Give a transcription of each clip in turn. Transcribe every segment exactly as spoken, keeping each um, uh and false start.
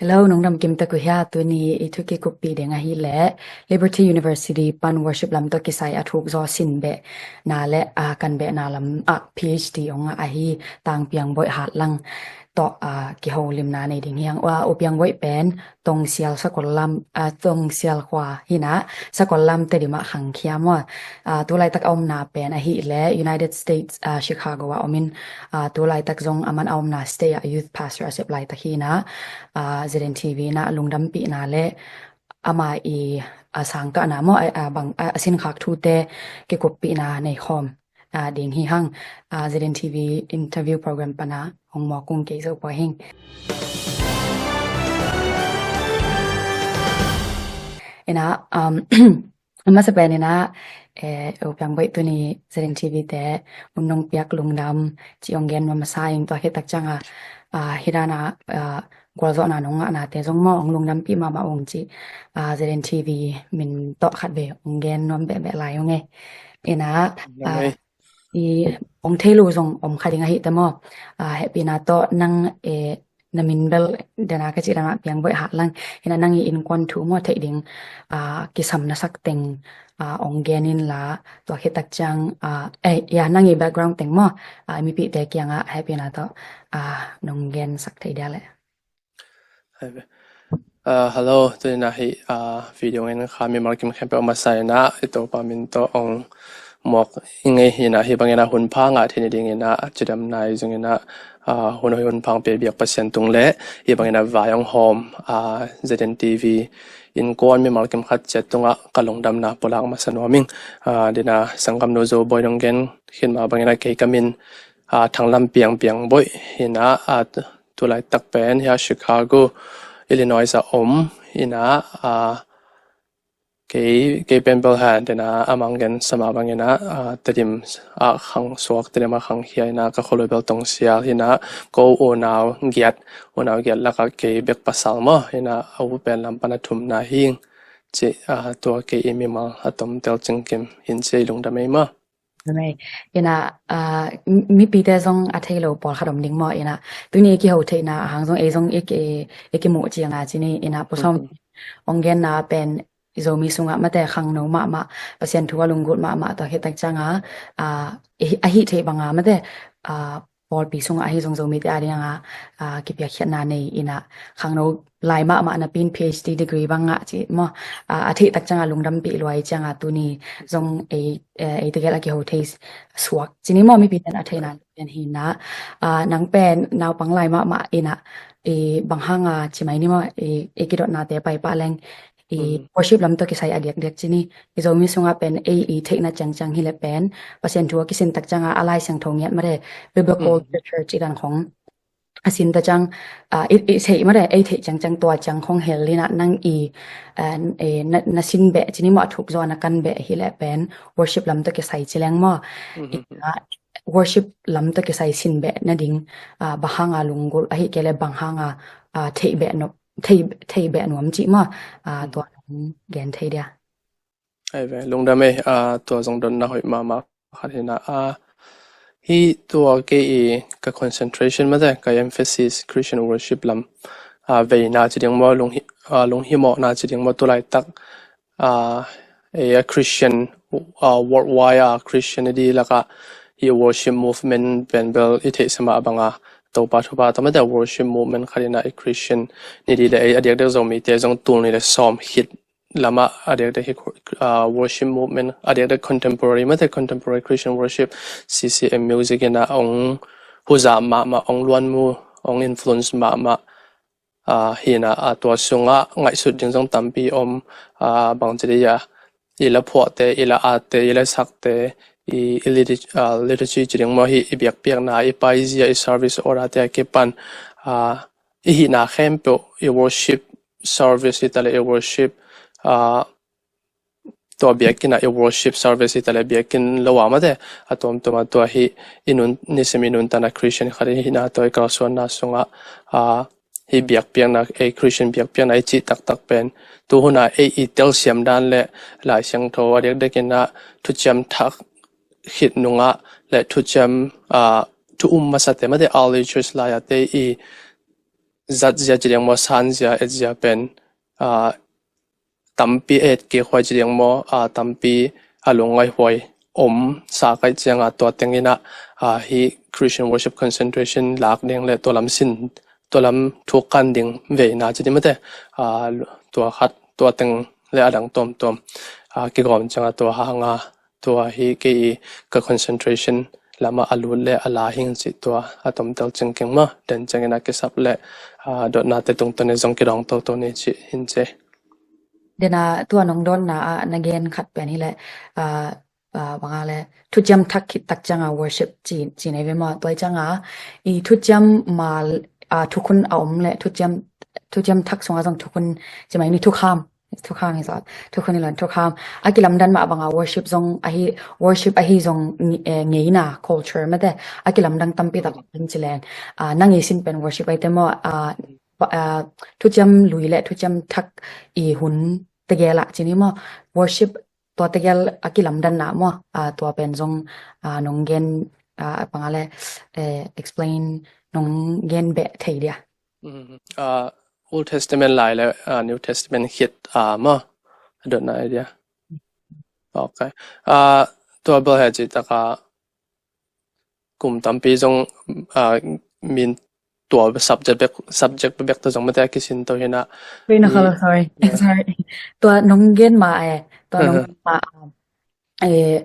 Hello, nong dam kim tek uh hia? Tuni i thu kikuppih ding ahih leh Liberty University pan worship lam tawh kisai a thuk zaw sin beh na le a kan beh na lam ah PhD ong ngah ahi Tang Piang Boih Hat Lang tawh a kiholimna nei ding hi hang. Ua, U Piang Boih pen Tongsial sakol lam, a, Tongsial khua hi na, sakol lam Tedim ah khangkhia maw. A, tu laitak a omna pen ahih leh United States, a, Chicago ah om in, a, tu laitak zong aman a omna state ah youth pastor a sep laitak hi na, a, ZNTV na lungdampihna le ama i, a, sangkahna maw, a, a, bang, a, a sinkhak thute kikuppihna nei khawm, a, ding hi hang. A, ZNTV interview program pana hong mawk ung, kei Zo Pua hi ing. Ina, um, a masa pen ina, eh, U Piang Boih tuni ZNTV te hun nong piak lungdam ci ong gen nuam masa ing. Tua khit tak ciang a, a, hi dan a, a, gualzawhna nong ngahnate zong maw ong lungdampih mahmah ung ci, a, ZNTV min tawh khat vei ong gen nuam behbeh lai ung e. Ina, a, i ong thei lo zong om kha ding ahih te maw. A, hehpihna tawh nang, e, na min bel dena ka cih dan mah Piang Boih Hat Lang. Ina, nang i innkuan thu maw theih ding, a, kisam na sak teng, a, ong gen in la, tua khit tak ciang, a, eh, ya, nang i background teng maw, a, mipihte kiangah hehpihna tawh, a, nong gen sak thei dia leh. Hai ve. Ah, hello, tuni na hi, ah, video ngen kha mimal kim khempeuh a masa ina, i Topa min tawh ong mawk i ngei hi na, hi bangin a hun pha ngah thei ni dingin a, cidamna i zong ina, ah, hun hoih hun pha ong pia biak Pasian tung le, hi bangin a vai ong hawm, ah, ZNTV innkuan mimal kim khat ciat tungah ka lungdamna pulak masa nuam ing. Ah, dena sanggamnu Zo Boih nong gen khin mah bangin a kei ka min, ah, Thang Lam Piang Piang Boih hi na, ah, tu laitak pen hia Chicago, Illinois ah om ina, ah, kei, kei pen bel ha dena a mang gen sa mah bangin a, ah, Tedim ah khang suak, Tedim ah khangkhia ina, ka khualui bel Tongsial hi na, ko unau giat, unau giat lakah kei bek pasal maw, ina a u pen lam pan a thumna hi ing ci, ah, tua kei i mimal a tomtel cingkim hi ci, lungdam ei maw. Ina, ah, mi, mipite zong a thei lo pawlkhat om ding maw, ina tuni i kiho theihna a hang zong ei zong i ki, i kimuh cianga ci ni, ina Pu Sawm ong genna pen Zomi sungah mate khangno mahmah, Pasian thu a lunggulh mahmah, tua khit tak cianga, ah, i, a hih theih banga mate, ah, pawlpi sungah ahi zong Zomite a dingah, ah, kipiakkhiatna nei ina khangno lai mahmah napi in PhD degree bang ngah ci maw, ah, a theih tak cianga lungdampih lua i cianga tuni zong ei, eh, ei tegel a kiho thei suak ci ni maw, mipite in a theihna pian hi na, ah, nang pen naupang lai mahmah ina, i bang hanga ci mai ni maw, i, i kidotnate paipah leng i worship lam tawh kisai a diakdiak ci ni. I Zomi sungah pen ei i theihna ciangciang hi le pen Pasian thu a kisin tak cianga a Lai Siangtho ngiat mate, biblical literature ci dan khong a sin ta ciang, ah, i, i theih mate, ei theih ciangciang tua ciang khong hel ina nang i, ah, e, na, na sin beh ci ni maw, a thuk zaw na kan beh hi le pen worship lam tawh kisai ci leng maw. Ina worship lam tawh kisai sin beh na ding, ah, bang hanga lunggulh ahih kei le bang hanga, ah, theih beh no thei, thei beh nuam cih maw, ah, tua nong gen thei dia. Ai ve, lungdam ei, ah, tua zong dotna hoih mahmah khat hi na, ah, hi tua kei i ka concentration mate, ka emphasis Christian worship lam, ah, veina ci ding maw, lunghi, ah, lunghimawhna ci ding maw, tu laitak, ah, ei a Christian, ah, worldwide a Christianity lakah hi worship movement pen bel i theih sa mah banga Topa thupha tawh mate worship movement khat ina i Christian ni di le ei a diakdiak Zomite zong tul ni le sawm khit lamah a diakdiak hi, ah, worship movement a diakdiak contemporary mate contemporary Christian worship, CCM music ina ong huzam mahmah, ong luanmu, ong influence mahmah, ah, hi na, ah, tua sungah ngaihsut ding zong tampi om, ah, bang ci dia, i la phuahte, i la atte, i la sakte, i, i liti-, ah, liturgy ci ding maw hi, i biakpiakna, i paizia, i service order te a kipan, ah, i hihna khempeuh, i worship service hi ta le i worship, ah, tua biakinn ah i worship service hi ta le biakinn lo a mate, a tuamtuam a tua hi i nun, nisim i nuntakna Christian khat i hihna tua i kalsuanna sungah, ah, hi biakpiakna, ei Christian biakpiakna i cih taktak pen tu huna ei i telsiam dan le Lai Siangtho a diakdiak ina thuciam thak khit nungah le thuciam, ah, thu um masate mate early church lai-ate i zat zia ci ding maw, san zia, et zia pen, ah, tampi et kik huai ci ding maw, ah, tampi a lungngaih huai om sa kaih cianga tua teng inah, ah, hih Christian worship concentration lak ding le tua lam sin, tua lam thuk kan ding veina ci ding mate, ah, tua khat, tua teng le a dang tuamtuam, ah, kigawm cianga tua hanga tua hi kei i ka concentration lamah a lut le a la hing cih tua a tomtel cingking maw, den ciangin a kisap le, ah, dotnate tungtawn in zong kidawng toto ni cih hin ci. Dena tua nong dawnna ah na gen khat pen hi le, ah, ah, banga le thuciam thak khit tak cianga worship ci, ci nei ve maw, tua i cianga i thuciam ma, ah, thukhun a om le thuciam, thuciam thak sunga zong thukhun ci mai ni, thukham, thukham hi zaw, thukhun hi lon, thukham. A kilamdan mah banga worship zong ahi, worship ahi zong nge-, eh, ngeina culture mate a kilamdang tampi tak om ci len. Ah, nang i sin pen worship ai te maw, ah, ba-, ah, thuciam lui le thuciam thak i hun tegel ah ci ni maw, worship tua tegel a kilamdanna maw, ah, tua pen zong, ah, nong gen, ah, banga le, eh, explain nong gen beh thei dia. Mhm. Ah, Old Testament lai le, ah, New Testament khit, ah, maw, a dotna ai dia. Ok. Ah, tua bel he ci taka kum tampi zong, ah, min tua subject bek, subject bek ta zong mate a kisin to hina. Wait, no, i, hello, sorry. Yeah. Sorry. Tua nong gen ma, eh, tua nong, uh-huh, gen ma, eh,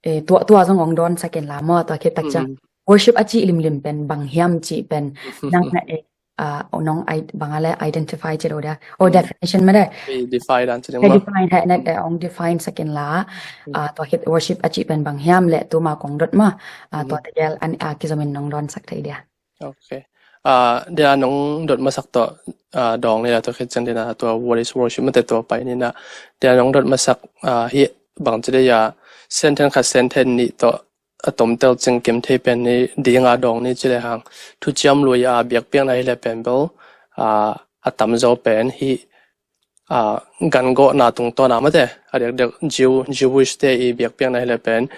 eh, tua, tua zong ong dawn sakin la maw, tua khit tak ciang. Mm-hmm. Worship a cih limlim pen bang hiam cih pen, mm-hmm, nang na, eh, ah, nong i-, banga le identify ci lo dia. Oh, mm, definition mate. I define dan ci ding maw. Define he, ne, eh, ong define sakin la. Mm. Ah, tua khit worship a cih pen bang hiam le tuma kong dot maw. Ah, tua, mm, tegel an, ah, kizomin nong dawn sak thei dia. Ok. Ah, dia nong dot masak tawh, ah, dawng ni la tua khit ciang dia tua what is worship mate tua pai ni na. Dia nong dot masak, ah, hi bang ci dia sentence khat sentence nih tawh a tomtel cingkim thei pen ni dinga dawng ni ci le hang. Thuciam lui a biakpiakna hi le pen bel, ah, a tamzaw pen hi, ah, gangawhna tungtawna mate, a diakdiak Jew, Jewish te i biakpiakna hi le pen,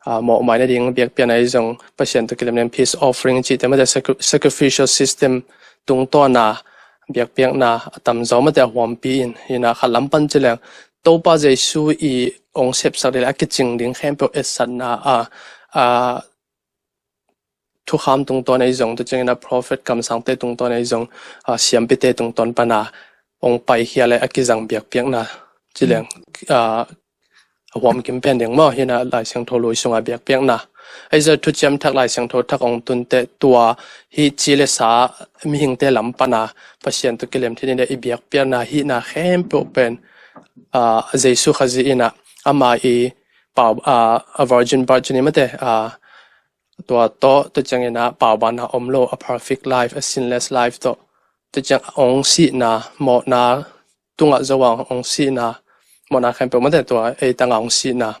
ah, mawhmai nading biakpiakna i zong Pasian tawh kilem ding peace offering cihte mate sacri-, sacrificial system tungtawna biakpiakna a tamzaw mate a huampi in, hina khat lam pan ci leng Topa Jesu i ong sepsak ding le a kicing ding khempeuh etsatna a, a, thukham tungtawn ei zong, tua ciangin a prophet kamsangte tungtawn ei zong, a, siampite tungtawn pana ong paikhia le a kizang biakpiakna ci leng, a, a huamkim pen ding maw, hina Lai Siangtho lui sunga biakpiakna. Ei zong thuciam thak Lai Siangtho thak ong tunte tua hi ci le sa mihingte lam pana Pasian tawh kilem thei ni le i biakpiakna hina khempeuh pen, a, Jesu Khazih ina ama i pau, a, a virgin birth ci ni mate, a, tua tawh, tua ciangin a paubanna om lo, a perfect life, a sinless life tawh. Tua ciang ong sihna, mawhna tungah zo a ong sihna, mawhna khempeuh mate tua ei tanga ong sihna.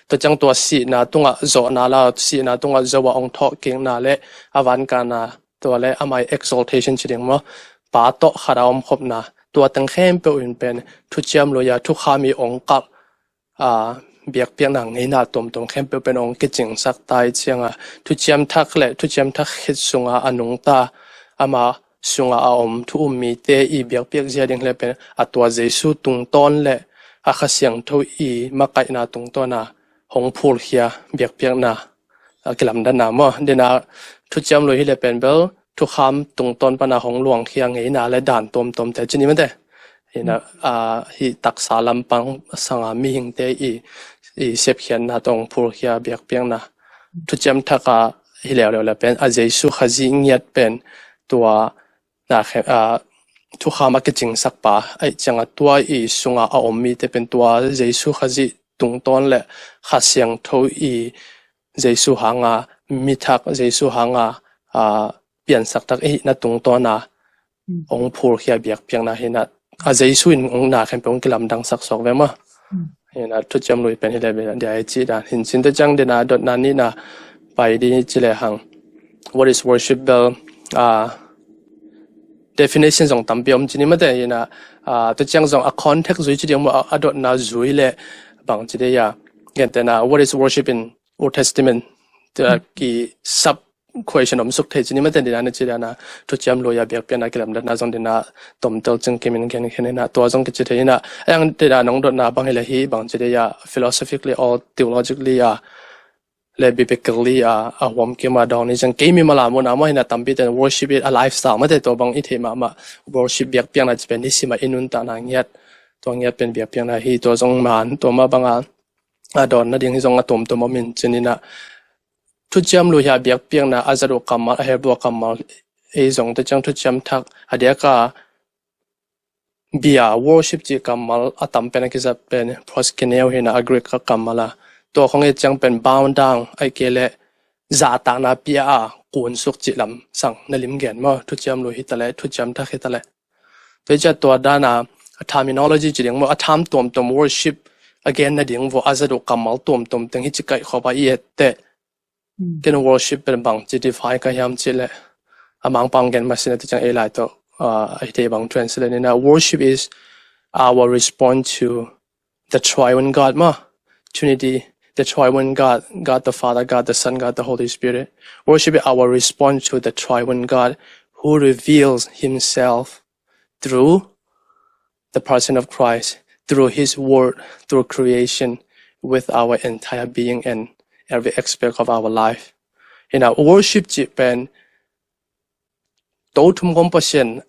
Tua ciang tua sihna tungah zawhna la, sihna tungah zo a ong thawhkikna le a vankahna, tua le amah i exaltation ci ding maw. Pa tawh khat a omkhopna, tua teng khempeuh in pen thuciam lui a thukham i ong kalh, a, biakpiakna ngeina tuamtuam khempeuh pen ong kicingsak ta i cianga, thuciam thak le thuciam thak khit sunga a nungta, ama sunga a om thu um mite i biakpiak zia ding le pen a tua Jesu tungtawn le a Kha Siangtho i makaihna tungtawna hong phulkhia biakpiakna a kilamdanna maw. Dena thuciam lui hi le pen bel thukham tungtawn pana hong luangkhia ngeina le dan tuamtuamte ci ni mate. Hina, a, hi taksa lampang sanga mihingte i, i sepkhiatna tawh hong phulkhia biakpiakna. Thuciam thaka hi leuleu le pen a Jesu Khazih ngiat pen tua na khe, a, thukham a kicingsak pa, ei cianga tua i sunga a om mite pen tua Jesu Khazih tungtawn le Kha Siangtho i Jesu hanga mithak, Jesu hanga, a, piansak tak i na tungtawna ong phulkhia biakpiakna hina a Jesu in ong na khempeuh ong kilamdangsak sawk ve maw. Hina thuciam lui pen hi le ve dia i ci dan hin cin tua ciang dena dotna nihna pai di ci le hang. What is worship bel, a, definition zong tampi om ci ni mate hina, a, tua ciang zong a context zui ci ding maw, a, a dotna zui le bang ci dia. Gentehna, what is worship in Old Testament? Tua ki sap question om suk thei ci ni mate, dina na ci dana thuciam lui a biakpiakna kilamdanna zong dina tomtel cing kimin gen khen ina tua zong kici thei ina, ayang dina nong dotna bang hi le hi bang ci dei a philosophically or theologically a le biblically a a huam kima dong ni zang keimi mala muna mo hina tampi ten worship it a lifestyle mate tua bang i thei mama worship biakpiakna ci pen ni sima i nuntakna ngiat tua ngiat pen biakpiakna hi tua zong man tua ma banga a dawn nading hi zong a tomtom om in cinina thuciam lui hi a biakpiakna a zat uh kammal a help uh a kammal ei zong te ciang thuciam thak a diaka bia worship cih kammal a tam pen a kizat pen proskuneo hina a Greek a kammal a tua khong ei ciang pen bow down ai ke le zahtakna pia a kunsuk cih lam sang na lim gen maw thuciam lui hi ta le thuciam thak hi ta le Tua i ciat tua dana a terminology ci ding maw a tham tuamtuam worship a gen nading vua a zat uh kammal tuamtuam teng hi ci kaih khop a i et teh ken worship pen bang ci define ka hiam ci le a mangpang gen masina ti ciang ei lai tawh a hi te bang translate nina worship is our response to the triune God ma Trinity, the triune God, God the Father, God the Son, God the Holy Spirit. Worship is our response to the triune God who reveals himself through the person of Christ, through his word, through creation, with our entire being and every aspect of our life. Ina worship ci pen to thum gom Pasian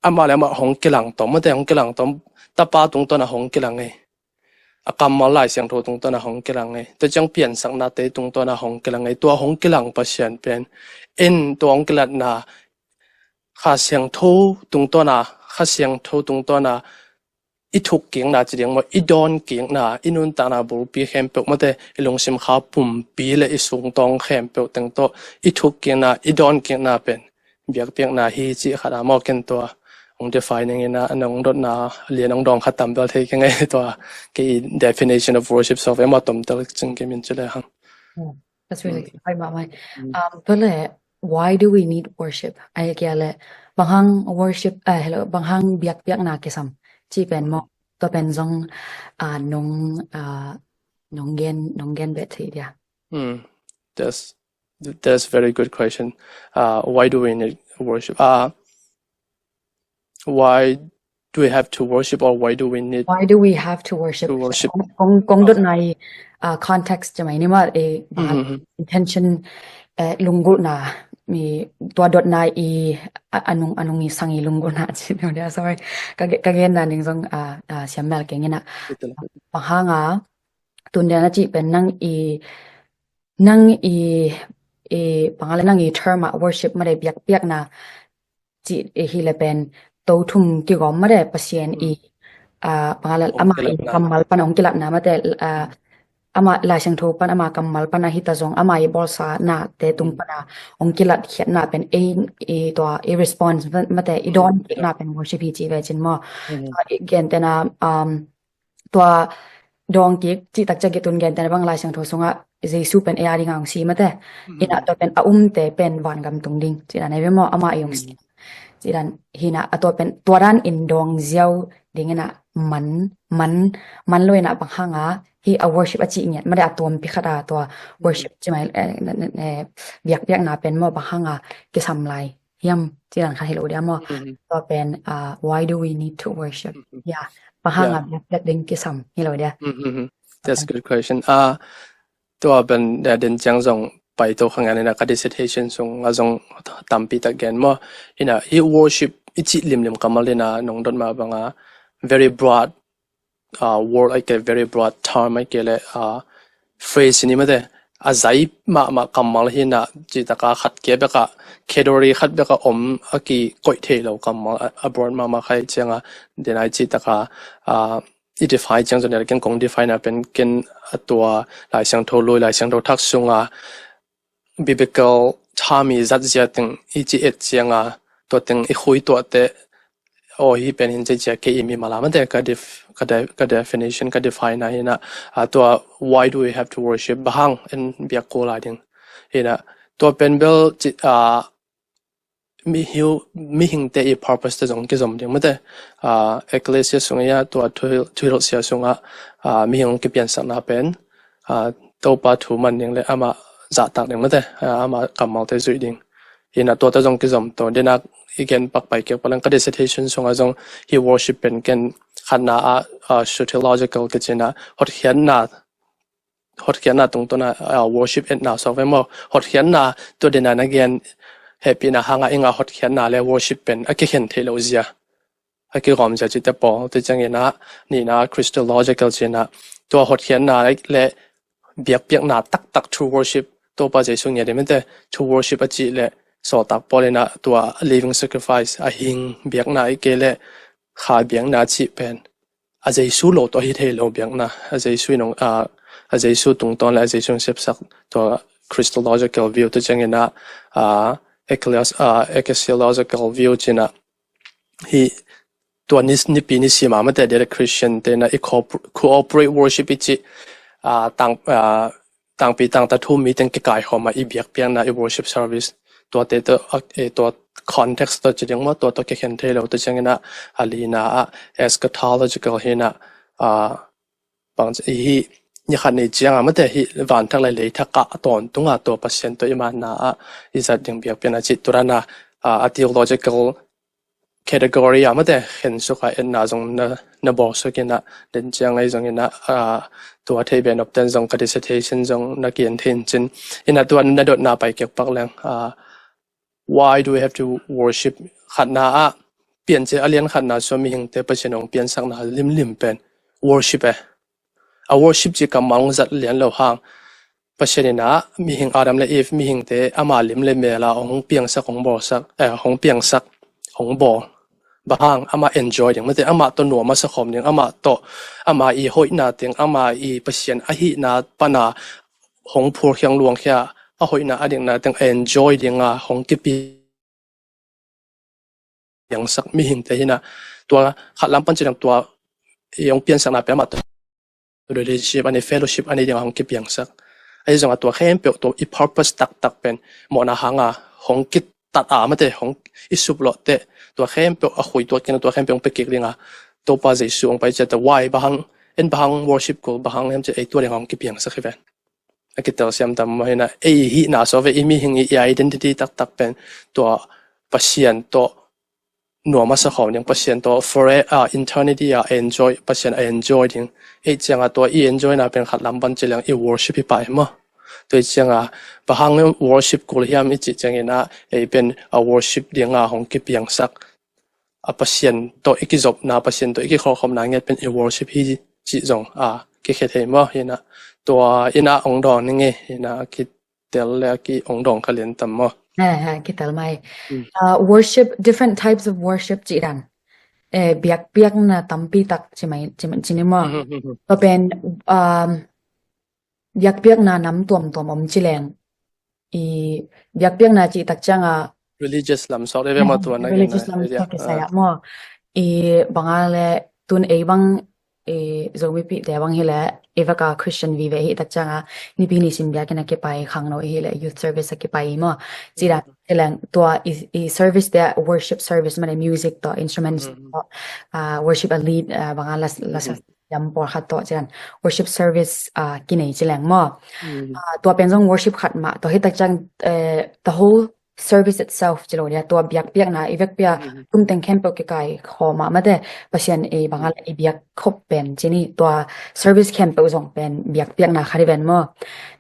ama le ama hong kilang tom mate hong kilang tom tapa tungtona hong kilang ei a kammal Lai Siangtho tungtona hong kilang ei tua ciang piansakna te tungtona hong kilang ei tua hong kilang Pasian pen in tua hong kilatna Kha Siangtho tungtona Kha Siangtho tungtona i thuk kikna ci ding maw i dawn kikna i nuntakna bulpi khempeuh mate i lungsim kha pumpi le i sungtawng khempeuh teng tawh i thuk kikna i dawn kikna pen biakpiakna hi ci khat a maw ken tua hong define ning ina nong dotna lian hong dawng khat tam bel thei keng ei tua kei definition of worship so ve maw tomtel cing kimin ci le hang. That's really good. Hai mah mai. Um, tua le why do we need worship? Ai kia le bang hang worship eh hello bang hang biakpiakna kisam ci pen maw tua pen zong ah nong ah nong gen nong gen bet thei dia. Mm, that's that's very good question. Uh, why do we need worship? Uh, why do we have to worship or why do we need Why do we have to worship? To worship. Kong kong kong dot nai uh, context jamai ni ma eh intention eh lunggulhna mi tua dot nai i anung anung i sang i lunggulhna ci no dia sorry ka ka gen na ning zong ah siam mel keng ina. Pahanga tun dia na ci pen nang i nang i i pangale nang i term a worship made biakpiakna ci hi le pen to thum kigawm made Pasian i pangale ama i kammal pan ong kilatna mate ama Lai Siangtho pan ama kammal pan a hita zong ama i bolsa na te tung pan a ong kilat khiatna pen ei i tua i response mate i dawn kikna pen worship hi ci ve cin maw. Gen tena um tua dawng kik cih tak ciang kitun gen tena bang Lai Siangtho sungah Jesu pen ei a ding ang si mate ina tua pen a umte pen van gam tung ding cih dan ei ve maw ama ei ong si cih dan hina a tua pen tua dan in dawng ziau ding ina man man man lo ina bang hanga hi a worship a cih ngiat made a tuampi khat a tua worship ci mai biakpiakna pen maw bang hanga kisam lai hiam cih dan khat hi lo dia maw tua pen why do we need to worship ya pahanga biakpiak ding kisam hi lo dia. That's a good question. Uh, tua pen den ciang zong pai to khang anina ka dissertation sung a zong tampi tak gen maw ina hi worship i cih limlim kammal ina nong dot ma banga very broad uh, word ai ke very broad term ai ke le uh, phrase ni mate a zai mahmah kammal hi na ci taka khat ke beka category khat beka om a ki koih thei lo kammal a broad mahmah khai cianga denai ci taka uh, i define ciang zon ken kong define a pen ken a tua Lai Siangtho lui Lai Siangtho thak sunga biblical term i zat zia teng i ci et cianga tua teng i khui tua te aw hi pen hin ci cia ke i mi mala mate ka def ka de ka definition ka define a hina a tua why do we have to worship bahang en biak ko lai ding hina tua pen bel ci a mi hiu mi hing te i purpose te zong kizom ding mate a ecclesia sunga tua thuhil sia sunga a mi hing kipian sakna pen a Topa thu man ding le ama zahtak ding mate, ah, ama kammalte zuih ding. Hi na tua tawh zong kizom to, dena i gen pak pai kik pak leng ka dissertation sungah zong hi worship pen ken khatna ah, ah, soteriological kici na hotkhiatna, hotkhiatna tungtawn a, ah, worship etna sawk ve maw, hotkhiatna tua dena na gen hehpihna hanga i ngah hotkhiatna le worship pen a kikhen theih loh zia, a kigawm zia cihte pawl, tua ciangin ah nihna Christological ci-in ah tua hotkhiatna le biakpiakna taktak through worship, Topa Jesu ngiat ding mate, through worship a cih le sawltak pawl in ah tua living sacrifice, a hing biakna i kei le kha biakna cih pen a Jesu lo tawh hi thei lo biakna, a Jesu in hong, a, a Jesu tungtawn le a Jesu in sepsak, tua Christological view, tua ciangin ah, a, ecclesi-, a, ecclesiological view ci-in ah hi tua ni, nipi ni sima mate dia Christian te na i co-, cooperate worship i ci, a, tang, a, tangpi tangta thu mi teng kikaikhawm a i biakpiakna i worship service. Tuate tawh, a, e, tua context tawh ci ding maw, tua tawh kikhen thei lo, tua ciangin ah a lina ah eschatological hi na, a, bang ci, hi ni khat ni ciang a mate hi vanthak le leithak ah a tawntung a tua Pasian tawh i manna ah i zat ding biakpiakna ci, tua dan a, a, a theological category a mate khen suk a etna zong na, na bawl suk in ah, den ciang ei zong in ah, a, tua thei ben op ten zong ka dissertation zong na kian thei in cin. In ah tua na dotna pai kik pak leng, a, why do we have to worship? Khatna ah, Piancil a lian khatna sua mihingte Pasian hong piansakna limlim pen worship e. A worship ci kammal hong zat lian lo hang, Pasian in ah mihing Adam le Eve mihingte ama lim le mel a hong piangsak, hong bawlsak, eh, hong piangsak, hong bawl. Bang hang? Ama enjoy ding mate, ama tawh nuam a sa khawm ding, ama tawh, ama i hoihna teng, ama i Pasian ahihna pan a hong phulkhiang luangkhia, a hoihna a dikna teng a enjoy ding a hong kipi piangsak mihingte hi na. Tua khat lam pan ci dang tua i hong piansakna pen amah tawh relationship a nei, fellowship a nei ding a hong kipiangsak. Ahi zong a tua khempeuh tua i purpose taktak pen mawhna hang a hong kitat a mate, hong i sup lawh teh, tua khempeuh a khui tuat kik, tua khempeuh hong pia kik ding a Topa Jesu hong pai ciat teh, why, bang hang, en bang hang worship kul, bang hang hiam ci ei tua ding a hong kipiangsak hi ven. A kitelsiam tam maw hi na, ei hihna sua ve, i mihing i, i identity taktak pen tua Pasian tawh nuam a sa khawm ding, Pasian tawh forever, ah, eternity a enjoy, Pasian a enjoy ding. Ei ciang a tua i enjoy na pen khat lam pan ci leng i worship hi pah hi maw. Tua i ciang a bang hang worship kul hiam i cih ciangin ah ei pen a worship ding a hong kipiangsak, a Pasian tawh i kizopna, Pasian tawh i kikhawlkhawmna ngiat pen i worship hi cih zong a kikhia thei maw hi na. Tua in ah hong dawn ning e hi na, kitel le a ki hong dawn kha lian tam maw. Ha, ha, kitel mai. Mm. Uh, worship, different types of worship cih dan. Eh, biakpiakna tampi tak ci mai, ci, ci ni maw. Mm, mm, mm, mm. Tua pen, um, biakpiakna nam tuamtuam om ci leng. I biakpiakna cih tak ciang a religious lam sawk deuh ve maw, tua na, religious lam sawk kisai ah maw. I bang a le tun ei bang, i Zomipihte bang hi le, i vek a Christian vive hi tak ciang a nipi ni sim biakinn a kipai, khangno hi le youth service a kipai maw. Ci dan ci leng tua i, i service te, worship service mah le music tawh, instruments tawh, ah, worship a lead, ah, bang a la, la sa yam pawlkhat tawh ci dan worship service, ah, kinei ci leng maw. Mm. Ah, tua pen zong worship khat mah tawh hi tak ciang, eh, the whole service itself ci lo dia, tua biakpiakna, i vekpi a tungteng khempeuh kikaikhawm a mate, Pasian i bang a le i biak khop pen ci ni, tua service khempeuh zong pen biakpiakna khat hi ven maw.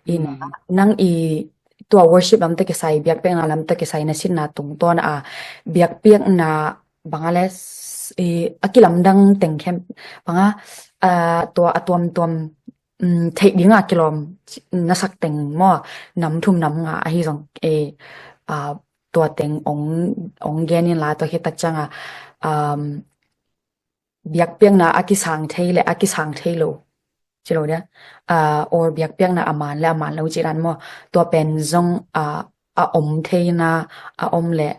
I na, nang i tua worship lam tawh kisai, biakpiakna lam tawh kisai na sinna tungtawn a biakpiakna bang a le, i, a kilamdang teng khempeuh bang a, ah, tua a tuamtuam, um, theih ding a kilawm na sak teng maw, nam thum nam nga ahi zong, eh, ah, tua teng ong, ong gen in la, tua hi tak ciang a, um, biakpiakna a kisang thei le a kisang thei lo ci lo dia. Ah, or biakpiakna a man le a man lo ci dan maw. Tua pen zong, ah, a om theina a om le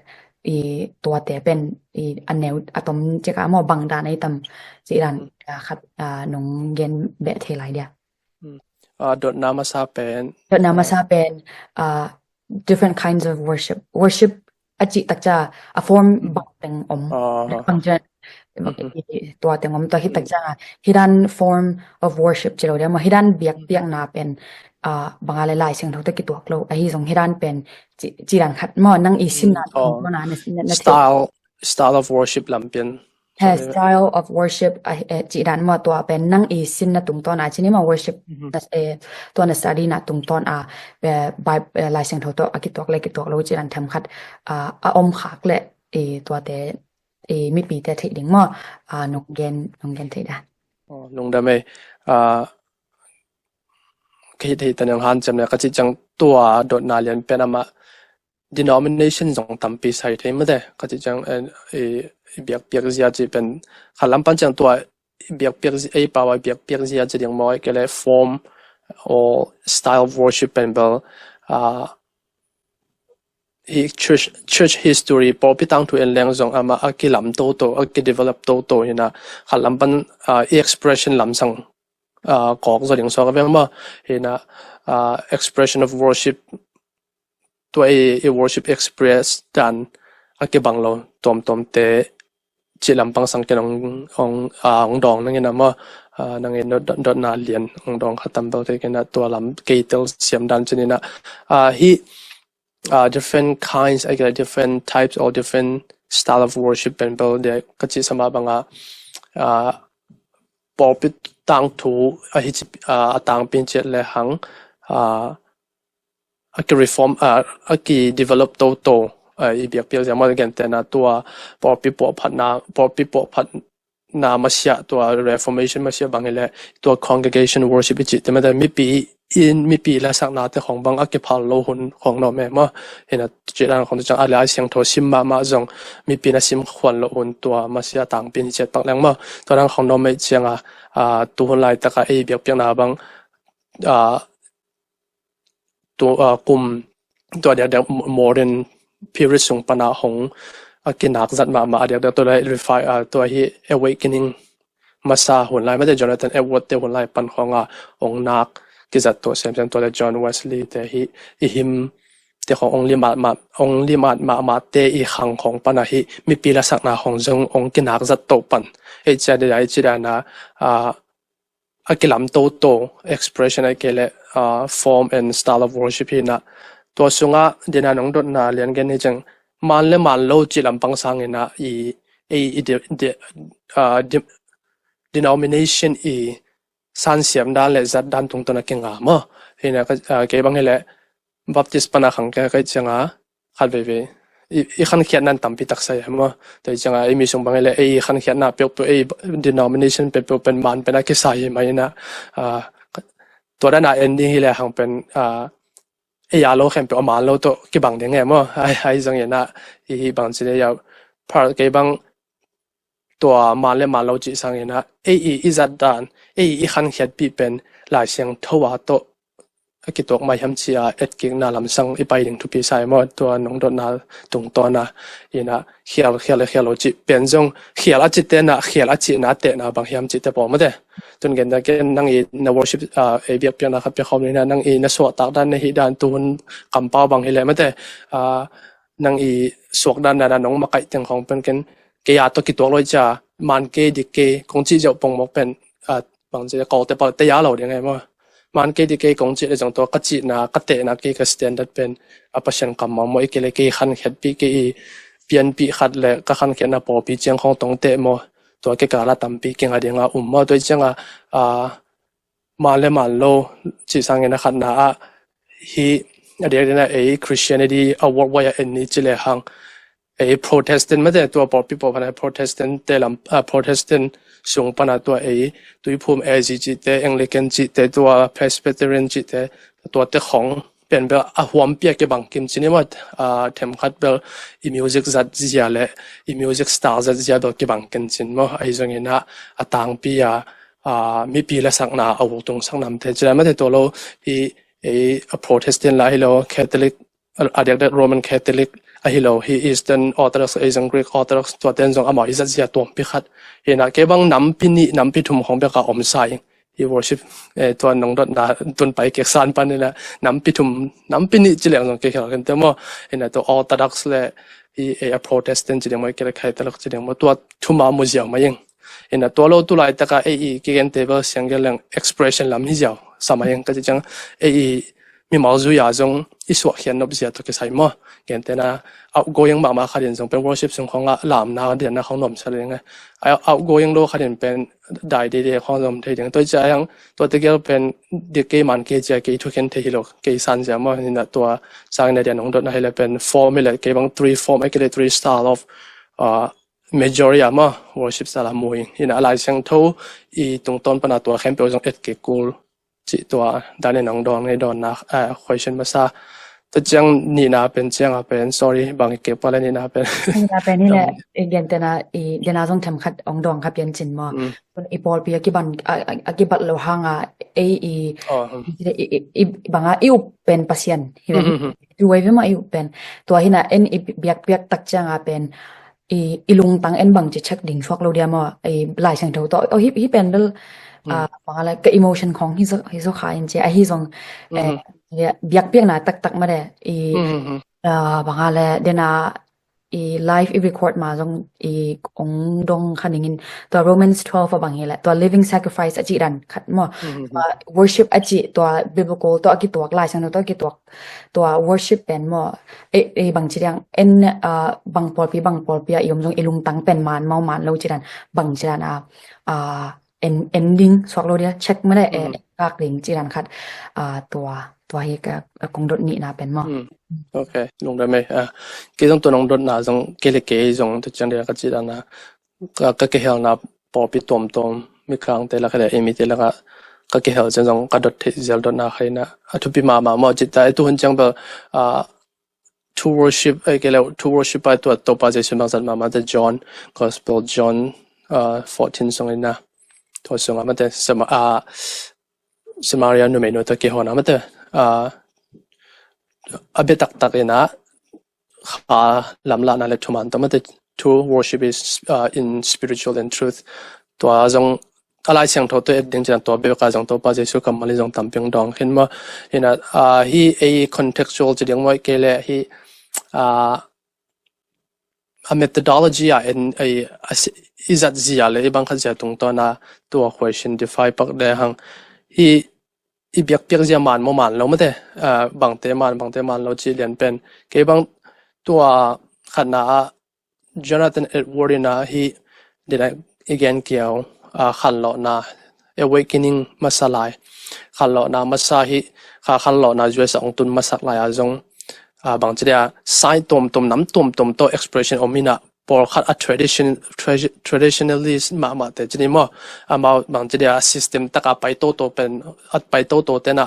i tuate pen i a neu a tom cik a maw, bang dan ei tam ci dan, ah, khat, ah, nong gen beh thei lai dia. Mm. Ah, dotna masa pen. Dotna masa pen, ah, different kinds of worship. Worship a cih tak ciang a form bang teng om. Ah. Bang ciang, i, tua teng om, tua hi tak ciang a hi dan form of worship ci lo dia maw, hi dan biakpiakna pen ah, bang a le Lai Siangtho tawh kituak lo. Ahi zong hi dan pen ci, ci dan khat maw, nang i sinna, mm, oh, tungtawn a na, na, na thei. Style, style of worship lam pen. He, sorry. Style of worship, ah, eh, ci dan maw, tua pen nang i sinna tungtawn a ci ni maw, worship, mhm, na, eh, tua na study na tungtawn a, eh, Bi-, eh, Lai Siangtho tawh a kituak le kituak lo ci dan them khat, ah, a om khak le, eh, tuate, eh, mipite theih ding maw, ah, nong gen, nong gen theih dan. Oh, lungdam ei. Ah, ka hih theih ta nang hanciam le ka cih ciang tua dotna lian pen amah denomination zong tampi sai thei mate. Ka cih ciang, eh, i, i biakpiak zia cih pen khat lam pan ciang tua i biakpiak zi-, ei pau a i biakpiak zia cih ding maw, ahih kei le form or style of worship pen bel, ah, hi church, church history, pawlpi tangthu en leng zong amah a kilam toto, a kidevelop toto hi na, khat lam pan, ah, i expression lamsang, ah, kawk zaw ding suak a veng maw, hi na, ah, expression of worship, tua i, i worship express dan a kibang lo tuamtuamte cih lampang sang ken ong, ong, ah, ong dawng nang in a maw, ah, nang in dot, dot, dotna lian ong dawng kha tam bel kei ken a tua lam kei tel siam dan cih ni na, ah, hi, ah, different kinds, I guess, different types or different style of worship pen bel de ka cih sa mah bang a, ah, pawlpi tangthu a hi ci, ah, a tangpi ciat le hang, ah, a ki reform, ah, a ki develop toto, ah, i biakpiak zia maw, gentehna tua pawlpi puahphatna, pawlpi puahphatna masiah, tua reformation masiah bang hi le tua congregation worship i cih te mate, mipi in, mipi lasakna te khong bang a kiphal lo hun khong nawm e maw. Hi na cih dan khong te ciang a Lai Siangtho sim mahmah zong mipi na sim khuan lo hun tua masiah tangpi in hi ciat pak leng maw. Tua dan khong nawm e ciang a, ah, tu hun laitak a ei biakpiakna bang, ah, tu, ah, kum tua diakdiak modern period sung pan a hong a kinak zat mahmah a diakdiak tua le refi-, ah, tua hi awakening masa hun lai mate, Jonathan Edward te hun lai pan khong a hong nak kizat tua semsem tua le John Wesley te hi i hymn te khong ong limat mah, ong limat mahmah te i khang khong pan a hi mipi lasakna khong zong ong kinak zat to pan. Ei cia de dai ci dan a, ah, a kilam toto expression ahih kei le, ah, form and style of worship hi na. Tua sung a dina nong dotna lian gen hi ciang man le man lo cih lampang sang in a i, i, i de, de, ah, de, denomination i sansiam dan le zat dan tungtawn a kinga maw. Hi na ka, ah, kei bang hi le Baptist pan a khang kei ka hih ciang a khat veivei i, i khankhiatna in tampi taksa hi maw. Tua hi ciang a ei mi sung bang hi le ei i khankhiatna peuhpeuh, ei denomination peuhpeuh pen man pen a kisa hi mah hi na, ah, tua dan a en ding hi le hang pen, ah, ei a lo khempeuh a man lo tawh kibang ding e maw. Ai, ai zong hi na i hi bang ci le yau. Par kei bang tua man le man lo cih sang in a ei i, i zat dan, ei i khankhiatpih pen Lai Siangtho a tawh a kituak mai hiam ci a etkikna lamsang i pai ding thupi sa hi maw. Tua nong dotna tungtawn a hi na khial, khial, khial lo cih pen zong khial a cih te na, khial a cihna tehna bang hiam cih te pawl mate. Tun gen na ken nang i na worship, ah, ei biakpiakna khat pia khawm ni na, nang i na suahtak dan na hih dan tu hun kampau bang hi le mate, ah, nang i suak dan dan a nong makaih teng khong pen ken kei a tawh kituak lo hi cia, man kei dik kei kong cih ziau pongmawk pen, ah, bang ci le kawlte pal te a lo ding e maw. Man kei dik kei kong cih le zong tua ka cihna, ka tehna kei ka standard pen a Pasian kammal maw, ahih kei le kei khankhiatpih, kei i pianpih khat le ka khankhiatna pawlpi ciang khong tong teh maw. Tua kei kal a tampi kinga ding a um maw. Tua hi ciang a, ah, man le man lo cih sang in a khatna ah hi a diakdiak in a ei Christianity a worldwide a en ni ci le hang ei Protestant mate, tua pawlpi pawlphat a Protestant te lam, ah, Protestant sung pan a tua ei Tuiphum A Z cihte, Anglican cihte, tua Presbyterian cihte, tuate khong pen bel a huampi a kibang kim ci ni maw, ah, themkhat bel i music zat zia le i music style zat zia bel kibang ken cin maw. Ahi zong in a a tangpi a, ah, mipi lasakna a uk tungsak namte ci lai mate, tua lo hi, ei a Protestant la hi lo, Catholic, a, a diakdiak Roman Catholic a hi lo hi, Eastern Orthodox, ei zong Greek Orthodox, tua ten zong amau i zat zia tuampi khat hi na. Kei bang nampi nih nampi thum khong bek a om sa ing. I worship, eh, tua nong dotna tun pai kek san pan in a nampi thum, nampi nih ci leng zong kei khial ken te maw. Hi na tua Orthodox le hi, eh, a Protestant ci ding maw, kei le Catholic ci ding maw, tua thum a mu ziau mah ing. Hi na tua lo tu laitak a ei i kei gen te bel siang gen leng expression lam hi ziau. sa mah ing ka ci ciang, ei i mimal zui-a zong i suahkhiat nop zia tawh kisai maw. Gentehna outgoing mahmah khat in zong pen worship sung khawngah lamna dianna khawng nuamsa lo ing. Outgoing lo khat in pen dai deidei khawng zong thei ding. Tua i ciah hiang tua tegel pen dik kei man kei cia kei thukhen thei hi lo kei san zia maw. Hinah tua sangin a dian hong dotna hi le pen form hi le kei bang three form a kei le three style of, uh, majority a maw worship style a mu hi. Hinah a Lai Siangtho i tungtawn pana tua khempeuh zong et kei kul cih tua dan in hong dawn ngei dawnna, eh, question masa. Tua ciang nihna pen ciang a pen, sorry, bang i kek pale nihna pen. Nihna pen hi le, i gentehna, i dena zong themkhat hong dawng kha pian cin maw. Mm. I pawlpi a kiban, a, a, a kibat lo hanga, ei i, Oh, hmm. i, i, i, i banga i up pen Pasian hi ve. Mm, mm, mm. Tu wai ve ma i up pen. Tua hina en i biakpiak tak cianga pen i, i lungtang en bangci check ding suak lo dia maw, i Lai Siangtho tawh. Oh, hi, hi pen bel, Hmm. ah, bang a le ka emotion khawng hi zo, hi zo kha in ci, ahi zong, Hmm. eh, biakpiakna taktak mah de, i, Hmm, hmm, hmm. ah, bang a le dena, i live i record ma zong i ong dong kha ning in, tua Romans twelve a bang hi le, tua living sacrifice a cih dan khat maw. Hmm, hmm, hmm. Tua worship a cih, tua biblical, tua a kituak, Lai Siangtho tua a kituak, tua worship pen maw, e, e bangci diang, en, ah, bang pawlpi, bang pawlpi a i om zong i lungtang pen man mau man lo ci dan, bangci dan a, ah, en, en ding suak lo dia, check mah le, e, Mm. kak ding ci dan khat, ah, tua, tua hi ka, ka kong dot nihna pen maw. Mm. Ok, lungdam ei. Ah, kei zong tua nong dotna zong kei le kei zong tua ciang dia ka ci dan a, ka, ka kihelna pawlpi tuamtuam, Mikangte lak le ei mite lakah ka kihel ciang zong ka dot theih zel dotna khat in a, a thupi mahmah maw cih ta, ei tuhun ciang bel, ah, thu worship, ei kei le thu worship a tua Topa Jesu bangzat mahmah te John, Gospel John, ah, fourteen sung in a, tua sung a mate Sama-, ah, Samaria numeinu te kihona mate, ah, a bia taktak in a, kha lamlahna le thuman tawh mate, true worship is, uh, in spirit and truth. Tua zong a Lai Siangtho tawh et ding ciang tua bek a zong Topa Jesu kammal hi zong tampi hong dawng khin maw. Hinah, uh, hi ei contextual ci ding maw kei le hi, uh, a methodology a en ei a si-, i zat zia le i bang khat zia tungtawn a tua question defy pak de hang. Hi i biakpiak zia man maw man lo mate, ah, bangte man, bangte man lo ci lian pen. Kei bang tua khatna ah Jonathan Edward in a hi dina i gen kiau, ah, khanlawhna, awakening masa lai. Khanlawhna masa hi, kha khanlawhna U S a ong tun masak lai a zong, ah, bangci dia sai tuamtuam, nam tuamtuam tawh expression om in a, pawlkhat a tradition, tradi-, traditionalist mahmah te ci ni maw. Amau bangci dia system taka pai toto pen, a pai toto tena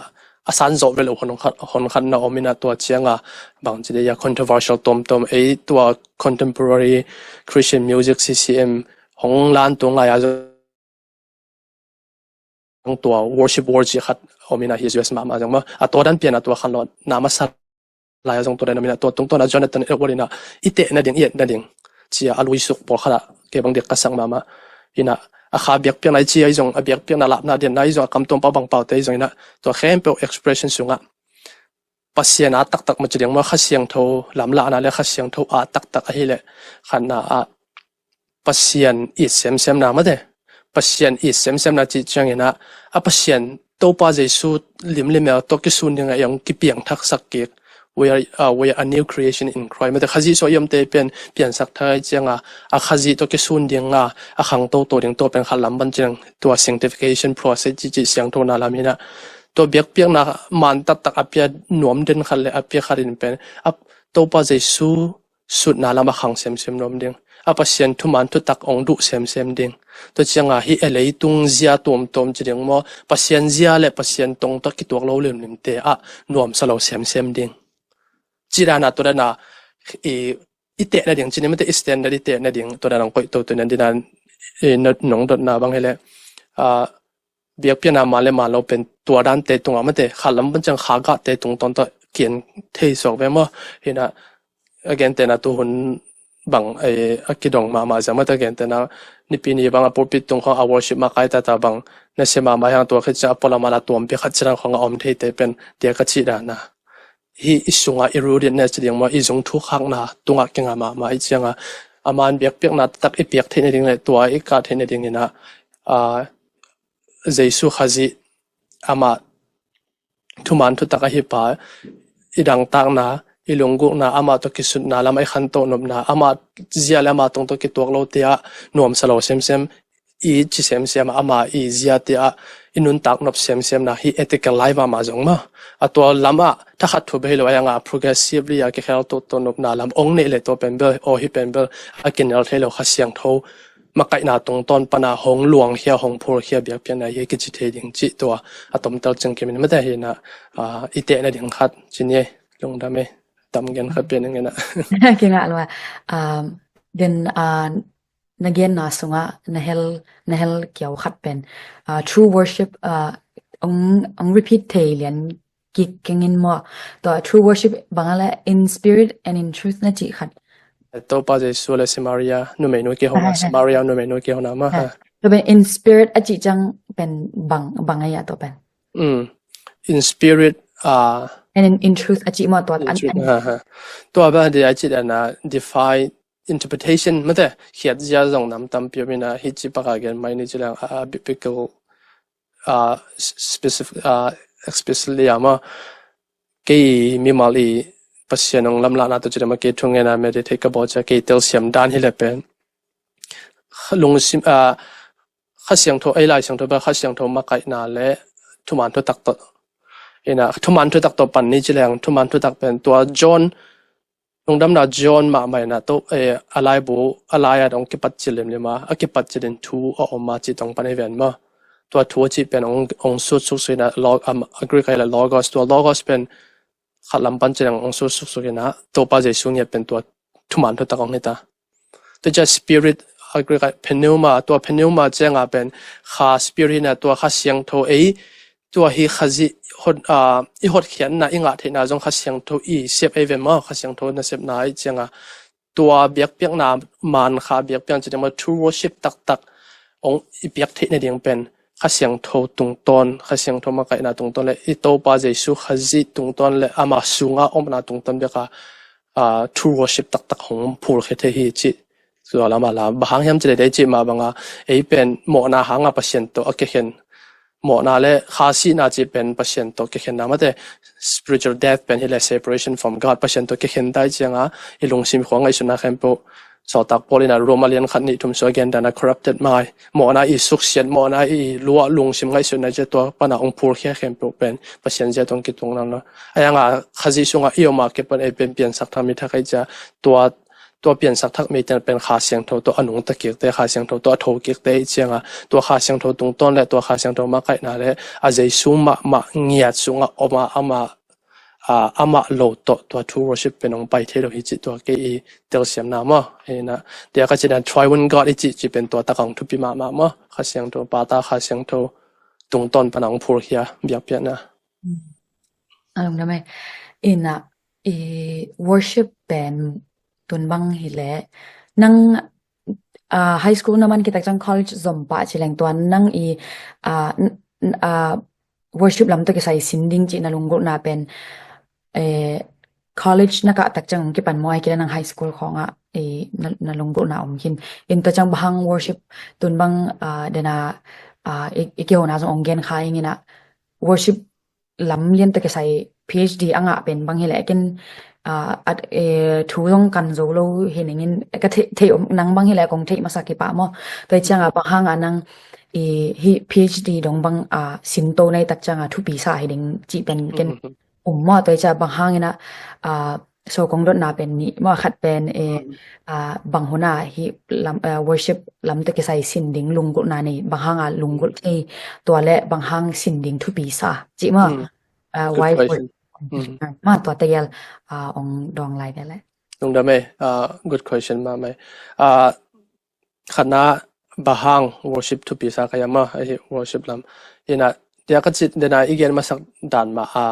a san zawh ve lo hon khat, hon khat na om in a tua cianga bangci dia controversial tomtom ei tua contemporary Christian music C C M hong lan tung lai a zong tua worship war ci khat om in a hi U S mahmah zong maw. A tua dan pian a tua khanlawhna masa lai a zong tua dan om in a tua tungtawn a Jonathan Edward in a i teh nading, i et nading ci a a luisuk pawlkhat a kei bang dik ka sak mahmah. In a a kha biakpiakna i ci a i zong a biakpiakna lapna dianna i zong a kam tuam pau bang paute i zong in a tua khempeuh expression sungah Pasian a taktak maw ci ding maw, Kha Siangtho lamlahna le Kha Siangtho a taktak ahileh khatna ah Pasian it semsemna mate. Pasian it semsemna cih ciangin ah a Pasian Topa Jesu lim le mel tawh kisun dingah i hong kipiangthaksak kik. We are, uh, we are a new creation in Christ. Mate Khazih suah i omte pen piansak thei cianga a Khazih tawh kisun dinga a khang toto ding tua pen khat lam ban ciang tua sanctification process cih cih siangthona lam hinah tua biakpiakna man taktak a pia nuam den khat le a pia khat in pen a Topa Jesu sutna lam a khang semsem nuam ding. A Pasian thuman thutak ong duh semsem ding. Tua cianga hih a leitung zia tuamtuam ci ding maw, Pasian zia le Pasian tong tawh kituak lo limlimte ah nuamsa lo semsem ding. Ci dana tua dana i, i teh nading, ci ni mate i standard i teh nading, tua dana ong koih toto nading dina i nong dotna bang hileh, ah, biakpiakna man le man lo pen tua dante tungah mate khat lam ban ciang kha gahte tungtawn tawh kian thei suak ve maw. Hinah a gentehna tuhun bang a kidong mahmah zia mate a gentehna Nipi ni bang a pulpit tung khawng a worship makaitata bang nasia mahmah hiang tua khit ciang a pualam a la tuampi khat ciang khawng a om theite pen tia ka cih dana. Hih i sungah i rootedness ci ding maw, i zung thukhakna tungah kinga mahmah i cianga a man biakpiakna taktak i piak theih nading le tua i kah theih nading inah, ah, Jesu Khazih amah thuman thutak ahi pa, i dangtakna, i lunggulhna, amah tawh kisutna lam, i khantoh nopna, amah zia le amah tungtawn kituak lo te ah nuamsa lo semsem, i ci semsem, amah i zia te ah i nuntak nop semsemna hi ethical life ah mah zong mah. A tua lamah thakhat thu bek hi lo, a yangah progressively a kikhel tohtoh nopna lam ong neih le tua pen bel, aw hi pen bel, a kinel thei lo Kha Siangtho makaihna tungtawn pana hong luangkhia, hong phulkhia biakpiakna hi kici thei ding cih tua a tomtel ciang kimin mate hi na, ah, i tehna ding khat ci ni ei, lungdam ei, tam gen khat pian ing ei na. Kingah lua. Um, den, ah, na genna sungah na hel, na hel kiau khat pen, ah, true worship, ah, ong, ong repeat thei lian kik kengin maw. Tua true worship bang a le in spirit and in truth na cih khat. Topa Jesu le Samaria numeinu kihona, Samaria numeinu kihona mah. Tua pen in spirit a cih ciang pen bang, bang a ia tua pen. Mm. In spirit, ah, and in, in truth a cih maw tua in an, truth, an. Ha, ha. Tua ba dia a cih dan a defy interpretation mate, khiat zia zong nam tampi om ina, hi ci paka gen mai ni ci lang, ah, biblical, ah, specific, ah, explicitly ama kei mimal i Pasian ong lamlahna tawh ci dama kei thungetna meditate ka bawl cia kei telsiam dan hi le pen lungsim, ah, Kha Siangtho, ei Lai Siangtho ba Kha Siangtho makaihna le thuman thutak tawh. Ina thuman thutak tawh pan ni ci leng, thuman thutak pen tua John, lungdamna John mahmah ina tawh, eh, a laibu, a lai at ong kipat cil limlim a, a kipat cil in thu a om a ci tawh pan hi ven maw. Tua thu a ci pen ong, ong sut suksuk ina, log-, um, a Greek a ila logos, tua logos pen khat lam pan ci leng ong sut suksuk ina, Topa Jesu ngiat pen tua thuman thutak ong hita. Tua cia spirit, a Greek a pneuma, tua pneuma cianga pen Kha spirit ina tua Kha Siangtho ei, tua hi Khazih hot, ah, i hotkhiatna, i ngah theihna zong Kha Siangtho i sep ei ve maw, Kha Siangtho na sepna ei cianga. Tua biakpiakna man Kha biakpiak ci dama true worship taktak ong i piak theihna ding pen Kha Siangtho tungtawn, Kha Siangtho makaihna tungtawn le i Topa Jesu Khazih tungtawn le ama sunga omna tungtawn biaka, ah, true worship taktak hong phulkhia thei hi ci. Tua lama la, bang hang hiam ci le dei ci mah banga, ei pen mawhna hanga Pasian tawh a kikhen. Mawhna le Kha sihna ci pen Pasian tawh kikhenna mate, spiritual death pen hi le separation from God, Pasian tawh kikhen tai cianga, i lungsim khua ngaihsutna khempeuh. Sawltak Paul ina Roma lian khat nih thum sua gen dana corrupted mind. Mawhna i suksiat, mawhna i luah lungsim ngaihsutna cia tua pana ong phulkhia khempeuh pen Pasian zia tawh kituang nam lo. A yanga Khazih sunga i oma ke pan ei pen piansak thak mi thak ei cia tua tua piansak thak mi ten pen Kha Siangtho tawh a nungta kikte, Kha Siangtho tawh a tho kikte i cianga, tua Kha Siangtho tungtawn le tua Kha Siangtho makaihna le a Jesu mahmah ngiat sunga oma ama, ah, amah lo tawh tua true worship pen ong pai thei lo hi ci tua kei i telsiamna maw. Hina, tia ka ci dan Triune God i ci ci pen tua takang thupi mahmah maw. Kha Siangtho, Pata Kha Siangtho tungtawn pana ong phulkhia biakpiakna. A lungdam ei. Ina, i worship pen tun bang hi le. Nang, ah, high school na man kitak ciang college zom pah ci leng tua nang i, ah, n-, n-, ah, worship lam tawh kisai sin ding ci na lunggulhna pen, eh, college na kah tak ciang kipan maw ai kila nang high school khawngah, eh, na, na lunggulhna om khin. In tua ciang bang hang worship tun bang, ah, dena, ah, i, i kihona zong ong gen kha ing ina worship lam lian tawh kisai PhD a ngah pen bang hi le kin, ah, at, eh, thu zong kan zo lo hi ningin ka thei, thei om nang bang hi le kong thei masa kipah maw. Tua i cianga bang hanga nang i hi PhD dong bang, ah, sin to nai tak cianga thupi sa hi ding ci pen ken um maw. Tua i cia bang hangina, ah, so kong dotna pen ni maw khat pen, eh, ah, bang huna hi lam, ah, worship lam tawh kisai sin ding lunggulhna nei, bang hanga lunggulh thei, tua le bang hang sin ding thupi sa ci maw. Ah, why worship? Ma tua tegel, ah, ong dong lai ve le. Lungdam ei, ah, good question mahmah ei. Ah, khatna bang hang worship thupi sa ka yama, ahi worship lam. Ina, tia ka cit dena i gen masak dan ma a.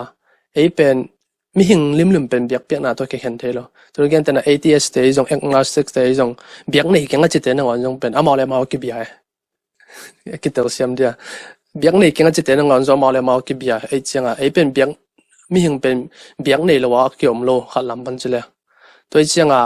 Ei pen mihing limlim pen biakpiakna tawh kikhen thei lo. Tua gen tena atheist te zong, agnostic te zong, biak nei keng a cite nangawn zong pen amau le amau kibia e. Kitelsiam dia. Biak nei keng a cite nangawn zong amau le amau kibia. Ei cianga, ei pen biak, mihing pen biak nei lo a kiom lo, khat lam pan ci le. Tua ei cianga,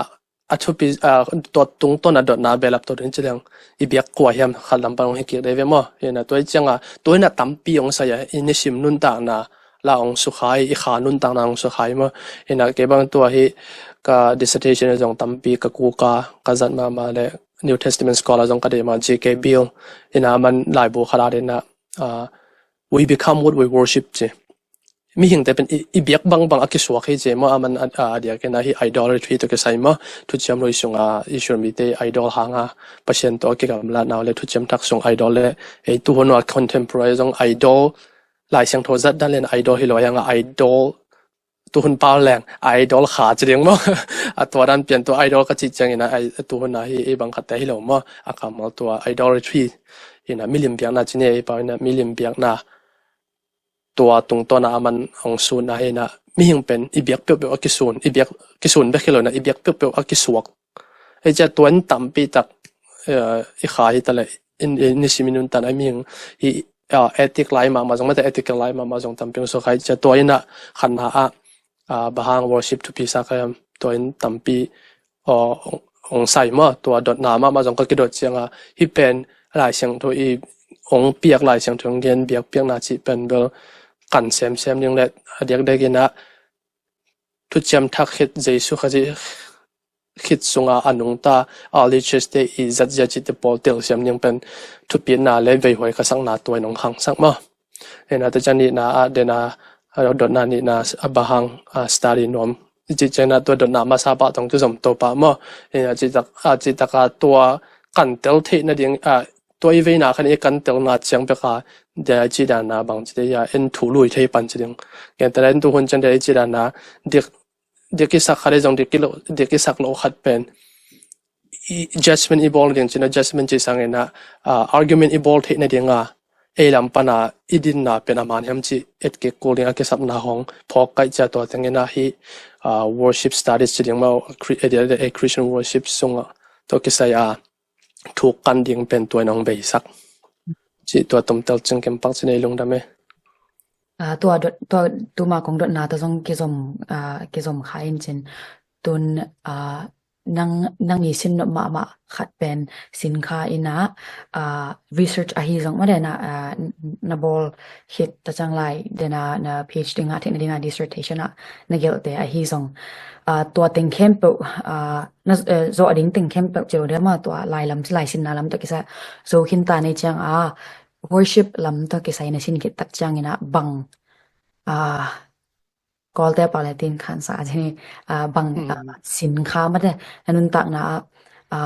a thupi, a, tua tungtawn a dotna belap tawh ding ci leng, i biak kua hiam khat lam pan ong hi kik dei ve maw. Ina tua ei cianga, tua ina tampi ong sai a, i nisim nuntakna nuntakna hong sukhai, i kha nuntakna hong sukhai maw. Ina kei bang tua hi ka dissertation zong tampi ka kuka, ka zat mahmah le New Testament scholar zong ka deih mah, G K Beale. Ina aman laibu khat ah ina, ah, "We become what we worship," ci. Mihingte pen i, i biak bangbang a kisuak hi ci maw, aman a, a, a diak ina hi idolatry tawh kisai maw. Thuciam Lui sunga Israel mite idol hanga Pasian tawh a kigamlatna le Thuciam Thak sung idol le, ei tuhun a contemporary zong idol, Lai Siangtho zat dan le idol hi lo, a idol tuhun pau leng idol kha ci ding maw. A tua dan pian tua idol ka cih ciangin a, a tuhun a hi, i bang khatte hi lo maw. A kammal tua idolatry ina milim biakna ci ni, i pau ina milim biakna tua tungtawn a aman hong sun a hi ina, mihing pen i biak peuhpeuh a kisun, i biak kisun bek hi lo ina, i biak peuhpeuh a kisuak. Ei cia tua in tampi tak, eh, i kha hi ta le, in, in, nisim i nuntan a mihing i, ah, ethic lai mahmah zong, mate ethical lai mahmah zong tampi hong suak hi cia. Tua ina khatna ah, ah, bang hang worship thupi sa ka hiam, tua in tampi, aw, hong, hong sai maw. Tua dotna mahmah zong ka kidot cianga, hi pen Lai Siangtho i hong piak, Lai Siangtho hong gen biakpiakna cih pen bel kan semsem ding le, a diakdiak ina Thuciam Thak khit, Jesu Khazih khit sunga a nungta early church te i zatzia cihte pawl telsiam ding pen thupitna le veihuai ka sakna tua in hong khangsak maw. Ina tua ciang nihna ah, dena, a, dotna nihna, a, bang hang, a, study nuam i cih ciangin a tua dotna masa pah tawh kizom to pah maw. Ina citak, a, citak a tua kan tel theih nading, a, tua i veina khan i kan telna ciang pek a, dena i cih dan a bang ci te a, en thu lui thei pan ci ding. Gentehna in tuhun ciang dena i cih dan a, dik, dik i sak khat i zong dik i lo, dik i sak lo khat pen i judgment i bawl nading cih ina, judgment cih sangin a, a, argument i bawl theih nading a, ei lam pan a i dinna pen a man hiam cih etkik kul ding a kisapna hong phawk kaih cia. Tua teng ina hi, a, worship studies ci ding maw, Chri-, eh, eh, Christian worship sung a tawh kisai a thuk kan ding pen tua in hong beisak. Cih tua tumtel cing kem pak ci nei lungdam e. A, tua dot, tua tuma kong dotna tawh zong kizom, a, kizom kha in cin. Tun, a, nang, nang i sin nop mahmah khat pen sin kha ina, a, research ahi zong mah dena, a, n-, na bawl khit ta ciang lai dena, na PhD ngah theih nading a dissertation ah na gelhte ahi zong, a, tua teng khempeuh, a, na, eh, zawh ding teng khempeuh ci lo deuh maw, tua lai lam, lai sinna lam tawh kisai zo khin ta nei ciang a, worship lam tawh kisai na sin khit tak ciangin a bang, a, Kawlte pau le tin khan sa ci ni, a, bang, mm, a, sin kha mate, na nuntakna, a,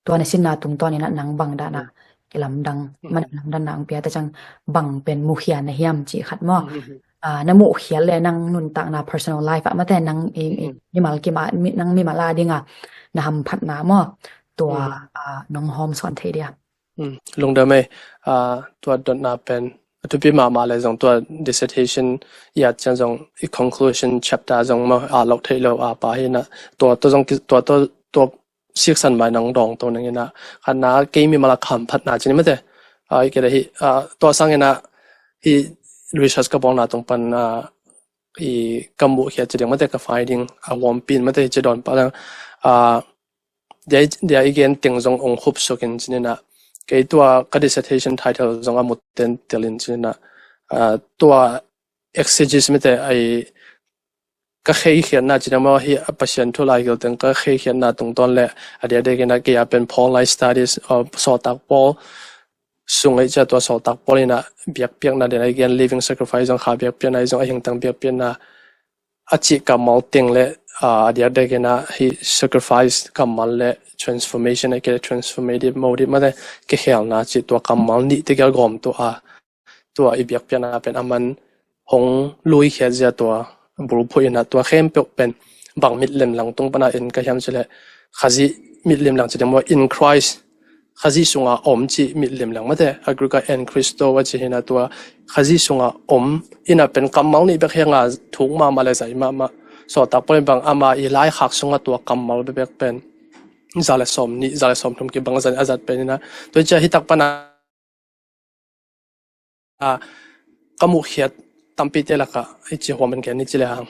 tua na sinna tungtawn in a nang bang dan a, mm, kilamdang, mm, man lamdanna ang pia ta ciang bang pen mukhia na hiam cih khat maw. Mm, mm, mm. A, na mukhia le nang nuntakna personal life ah mate nang i, i, mm, mimal kima, mi, nang mimal a ding a na hamphatna maw. Tua, mm, a, nong hawm sawn thei dia. Mm, lungdam e, a, tua dotna pen a thupi mahmah le zong tua dissertation i at ciang zong i conclusion chapter zong maw, a, lawh theih lo a pa hi ina tua, tua zong ki, tua, tua, tua siksan mai nang dawng to nang ina khatna kei mimal a hamphatna ci ni mate. A, i kei le hi, a, tua sangin a hi research ka bawlna tung pan, a, i ka mukhia ci ding mate, ka finding a huampi in mate hi ci dawn pah leng, a, dia, dia i gen teng zong ong khup suk in ci ni ina, kei tua ka dissertation title zong a mu tentel in ci ni ina, a, tua exegesis mate a i ka kheikhiatna ci ding maw hi a, Pasian thu lai gil teng ka kheikhiatna tungtawn le a diakdiak ina kei a pen Pauline studies, a, sawltak Paul sung ei cia tua sawltak Paul ina biakpiakna dena i gen living sacrifice zong kha biakpiakna i zong a hingtang biakpiakna a cih kammal teng le, a, a diakdiak ina hi sacrifice kammal le transformation a kei le transformative motive mate kikhelna cih tua kammal nih tegel gawm tua, a, tua i biakpiakna pen aman hong luikhiat zia tua bulphuh ina tua khempeuh pen bang mitlem lang tung pana en ka hiam ci le Khazih mitlem lang ci ding maw, in Christ, Khazih sunga om cih mitlem lang mate, a Greek a en Christo a ci hi ina tua Khazih sunga om ina pen kammal nih bek hi anga thuk mahmah le zai mahmah. Sawltak Paul in bang ama i laikhak sunga tua kammal bekbek pen za le sawm nih, za le sawm thum kibang zan a zat pen ina tua i cia hi tak pana a, ka muhkhiat tampite lakah i ci huam in gen i ci le hang.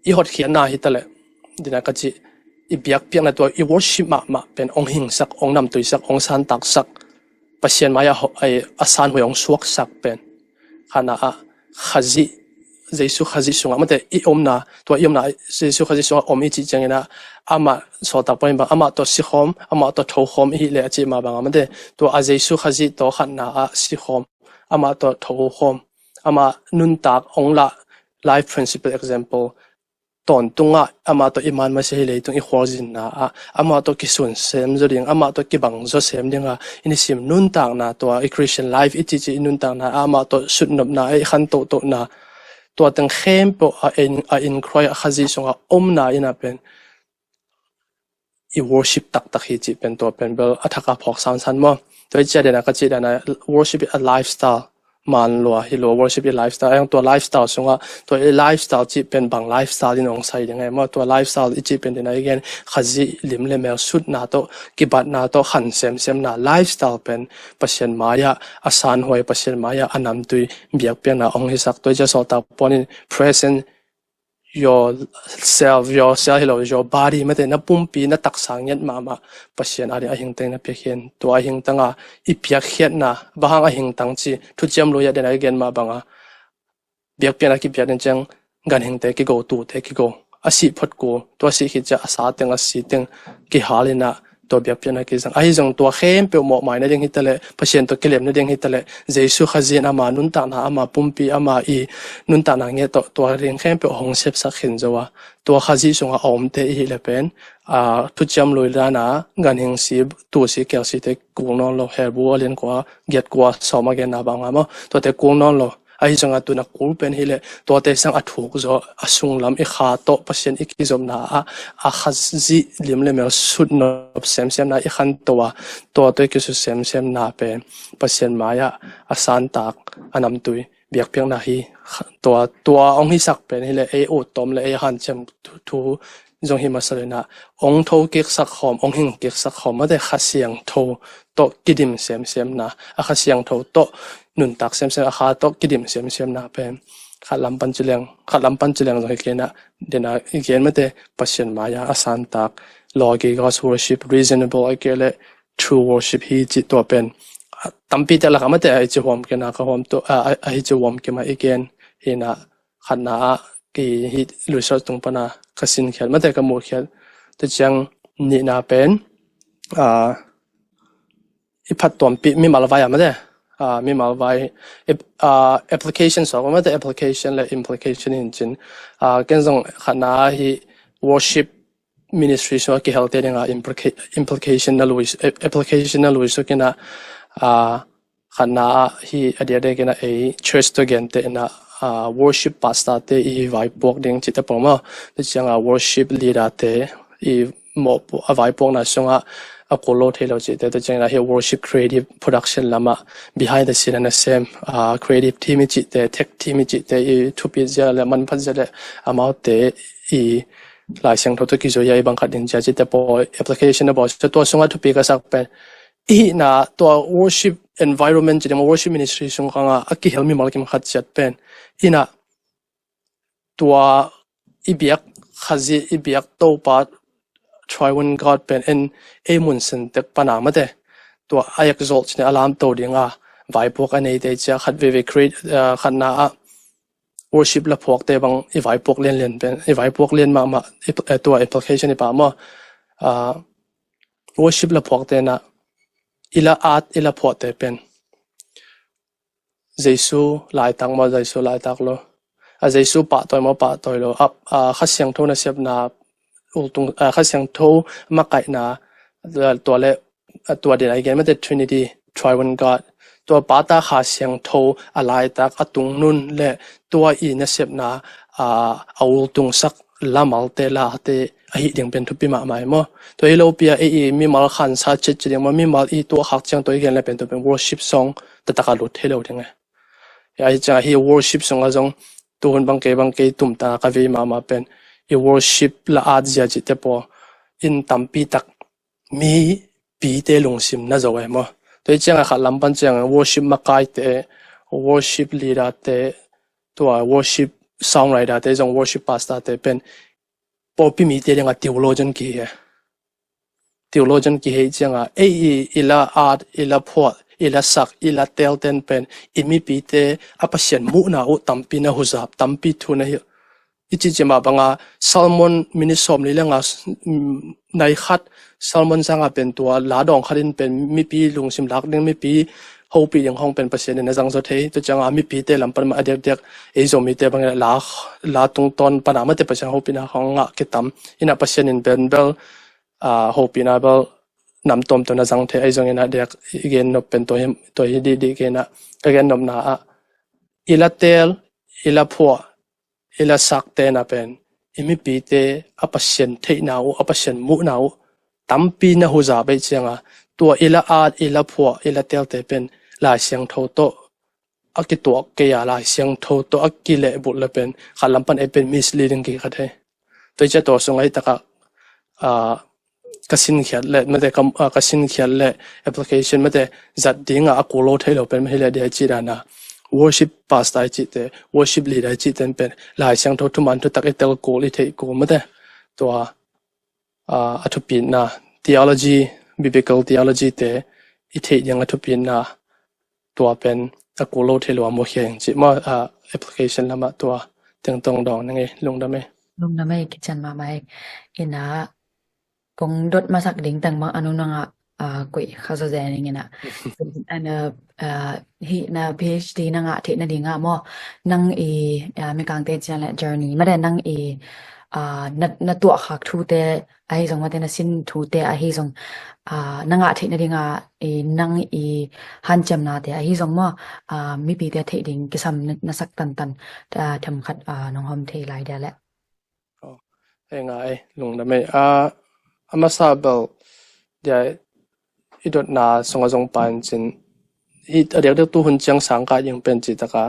I hotkhiatna hi ta le, dina ka ci, i biakpiakna tua, i worship mahmah pen ong hingsak, ong namtuisak, ong santaksak, Pasian mai a ho-, ai, a sanhuai ong suaksak pen. Khatna ah Khazih, Jesu Khazih sungah mate i omna, tua i omna Jesu Khazih sungah om i cih ciangin ah, amah sawltak pawl in bang amah tawh sikhawm, amah tawh thokhawm i hih leh a cih mah bangah mate, tua a Jesu Khazih tawh khatna ah sikhawm, amah tawh thokhawm, amah nuntak ong lah, life principle example, tawntungah amah tawh i man masa hi leitung i khualzinna ah amah tawh kisun sem zaw ding, amah tawh kibang zaw sem dingah i nisim nuntakna, tua i Christian life i cihcih i nuntakna ah amah tawh sutnopna, i khan tohtohna, tua teng khempeuh a in, a in Khrih a Khazih sungah omna in ah pen i worship taktak hi cih pen tua pen bel a thak a phawk sansan maw. Tua i ciah dena ka cih dena worship a lifestyle man lua hi lua, worship i lifestyle. Ayang tua lifestyle sungah tua i lifestyle cih pen bang lifestyle in ong sai ding ai maw. Tua lifestyle i cih pen dena i gen Khazih lim le mel sutna tawh, kibatna tawh, khan semsemna lifestyle pen Pasian mai-ah a sanhuai, Pasian mai-ah a namtui biakpiakna ong hisak. Tua i ciah sawltak pawl in present yourself, yourself hi lo, your body mate, na pumpi, na taksa ngiat mahmah Pasian ading a hingteng na piakhiat. Tua a hingtanga i piakkhiatna, bang hang a hingtang ci, thuciam lui ah dena i gen mah banga biakpiakna kipiak ding ciang ganhingte kigo, tuute kigo, a sih phot kul, tua sih khit ciah a sa teng, a si teng kihal in ah tua biakpiakna kizang. Ahi zong tua khempeuh mawhmai nading hi taleh, Pasian tawh kilem nading hi taleh, Jesu Khazih in ama nuntakna, ama pumpi, ama i nuntakna ngiat tawh tua ding khempeuh hong sepsak khin zo a, tua Khazih sungah a omte i hih le pen, a, thuciam lui dana ganhing si, tu si, kel site kul nawn lo, Hebru a lian kua, giat kua, sawm a genna banga maw, tuate kul nawn lo. Ahi zongah tuna kul pen hi leh tuate sang a thuk zaw, a sunglam i kha tawh Pasian i kizopna ah, a Khazih lim le mel sutnop semsemna i khanto a, tua tawh i kisut semsemna pen Pasian mai-ah a santak, a namtui biakpiakna hi. Tua, tua ong hisak pen hi leh ei ut tawm le ei hanciam thu, thu zong hi masa lo in ah, ong tho kiksak khawm, ong hing kiksak khawm mate, Kha Siangtho tawh kidim semsemna, a Kha Siangtho tawh nuntak semsem, a Kha tawh kidim semsemna pen khat lam pan ci leng, khat lam pan ci leng zong hi kei in ah, dena i gen mate, Pasian mai-ah a santak, logikos worship, reasonable a kei leh true worship hi cih tua pen, a, tampi te lakah mate a hi ci huam kei in ah, ka huam tua, a, a, a hi ci huam kei mah i gen hi in ah, khatna ah, kei hih research tung pana ka sinkhiat mate, ka muhkhiat. Tua ciang nihna pen, a, i phattuampih mimal vai a mate, a, mimal vai, ap-, a, application sawk mate, application le implication hi in cin. A, ken zong khatna ah hih worship ministry sungah kihelte dinga implica-, implication na lui, application na lui suk in ah, a, khatna ah hih a diakdiak in ah ei church tawh gente in ah, a, worship pastor te i vaipuak ding cihte pawl maw. Tua ciangah worship leader te i mawhpu-, a vaipuakna sungah a kul lo thei lo cihte, tua ciangin ah hih worship creative production lamah behind the scene a nasem, a, creative team i cihte, tech team i cihte i thupit zia le manphat zia le amaute i Lai Siangtho tawh kizui a i bang khat ding zia cihte pawl application a bawl. So tua sungah thupi ka sak pen i hihna tua worship environment ci ding, worship ministry sung khangah a kihel mimal kim khat ciat pen in ah tua i biak Khazih, i biak Topa Triune God pen en ei mun sentek pana mate, tua a exalt ci-in a lamto dinga vaipuak a neite ciah khat veve create, a, khatna ah worship la phuakte bang i vaipuak lianlian pen, i vaipuak lian mahmah, i, eh, tua application i pah maw. A, worship la phuakte in ah i la at, i la phuahte pen Jesu laitak maw, Jesu laitak lo, a, Jesu pahtawi maw, pahtawi lo, a, a, Kha Siangtho nasepna, ultung, a, Kha Siangtho makaihna, a, tua le, a, tua din a i gen mate Trinity, Triune God, tua Pa, Ta, Kha Siangtho a laitak, a tungnun le tua i nasepna, a, a ultungsak lamalte, late ahih ding pen thupi mahmah hi maw. Tua hi lopi a ei i mimal khansa citci ding maw, mimal i tuahkhak ciang tua i gen le pen tua pen worship song taktak a lut thei lo ding e. Ahi ciang ahi worship sungah zong tuhun bang kei bang kei tumtang a ka vei mahmah pen i worship la at zia cihte pawl in tampi tak mipite lungsim na zo e maw. Tua hi ciangah khat lam pan ciang worship makaite, worship leader te, tua worship songwriter te zong, worship pastor te pen pawlpi mite dingah theologian kihi e. Theologian kihi ciangah ei i, i la at, i la phuah, i la sak, i la telten pen i mipite a Pasian muhna uh tampi na huzap, tampi thu na hilh. I cihcih mah banga Salmon minit sawm li le nga, mm, nai khat Salmon sanga pen tua la dawng khat in pen mipi lungsim lak ding, mipi hopih ding hong pen Pasian in a zang zaw thei. Tua cianga mipite lam pan mah a diakdiak ei Zomite bangin la, la tungtawn pana mate Pasian hopihna hong ngah kitam. Ina Pasian in pen bel, ah, hopihna bel nam tuamtuam na zang thei, ahi zongin a diak i gen nop pen tua hi, tua hi dihdih kei na ka gen nopna ah i la tel, i la phuah, i la sakte na pen i mipite a Pasian theihna uh, a Pasian muhna uh tampi na huzap ahih cianga tua i la at, i la phuah, i la telte pen Lai Siangtho tawh a kituak kei a, Lai Siangtho tawh a kilehbulh le pen khat lam pan ei pen misleading kikhat hi. Tua i cia tua sungah hi takah, ah, ka sinkhiat le mate ka, ah, ka sinkhiat le application mate zat dinga a kul lo thei lo pen mah hi le dia i cih dana worship pastor i cihte, worship leader i cihte pen Lai Siangtho thuman thutak i tel kul, i theih kul mate tua, ah, a thupitna theology, biblical theology te i theih ding a thupitna tua pen a kul lo thei lo a mukhia ing cih maw, ah, application lamah tua tengtong dawng ning ei. Lungdam ei. Lungdam ei, kician mahmah ei. Ina kong dot masak ding teng bang a nunung ah, ah, kuih kha zaw zen ing ina. Ana, ah, hih na PhD na ngah theih nadingah maw, nang i, ah, Mikangte cian le journey mate nang i, ah, na, na tuahkhak thute ahi zong mate na sin thute ahi zong, ah, na ngah theih nadingah i nang i hanciamnate ahi zong maw, ah, mipite theih ding kisam na, na sak tantan, ah, themkhat, ah, nong hawm thei lai dia leh. Hei nga ei, lungdam ei. Ah, a masa bel dia i dotna sungah zong pain cin i a diakdiak tu hun ciang sangkah ding pen cih taka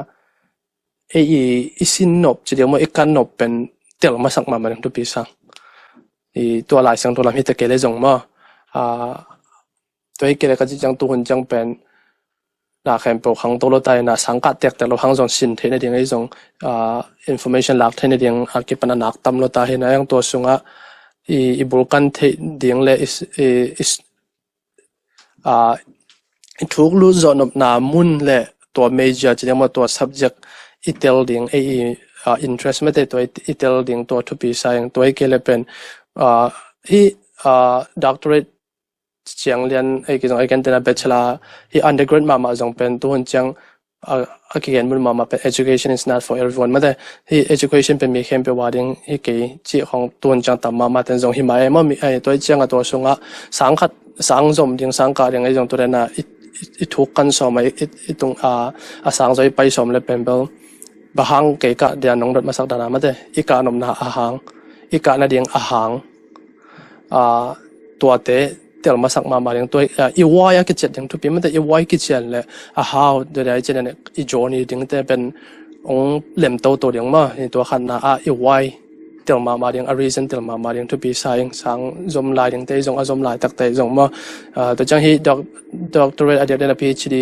ei i, i sin nop ci ding maw, i kan nop pen tel masak mahmah ding thupi sang. I tua Lai Siangtho lam hi ta kei le zong maw, ah, tua hi kei le ka cih ciang tu hun ciang pen na khempeuh khangto lo ta ina sangkah tektek lo hang zong sin theih nading ei zong, ah, information lak theih nading a kipan a nak tam lo ta hi na, a yang tua sungah i, i bulkan theih ding le i, i, i, ah, i thuk lut zawh nopna mun le tua major ci ding maw, tua subject i tel ding ei i, ah, interest mate tua i, i tel ding tua thupi sa ing. Tua hi kei le pen, ah, hi, ah, doctorate ciang lian ei kizong ei kentena bachelor hi undergrad mahmah zong pen tuhun ciang, ah, a kigen mun mahmah pen education is not for everyone mate. Hi education pen mi khempeuh a ding hi kei cih khong tuhun ciang tam mahmah ten zong hi mah ei maw, mi ei tua i ciang a tua sungah sang khat sang zom ding sang kah ding ei zong tu dena i, i, i thuk kan sawm a i, i, i tung a, a sang zaw i pai sawm le pen bel bang hang kei kah dia nong dot masak dana mate, i kah nopna a hang, i kah nading a hang, ah, tuate tel masak mahmah ding tua, ah, i why a kiciat ding thupi mate, i why kician le a how tua dia i cian i journey dingte pen ong lem toto ding maw, i tua khatna ah i why tel mahmah ding, a reason tel mahmah ding thupi sa ing. Sang zom lai dingte zong a zom lai takte zong maw, ah, tua ciang hi doc-, doctorate a diak dena PhD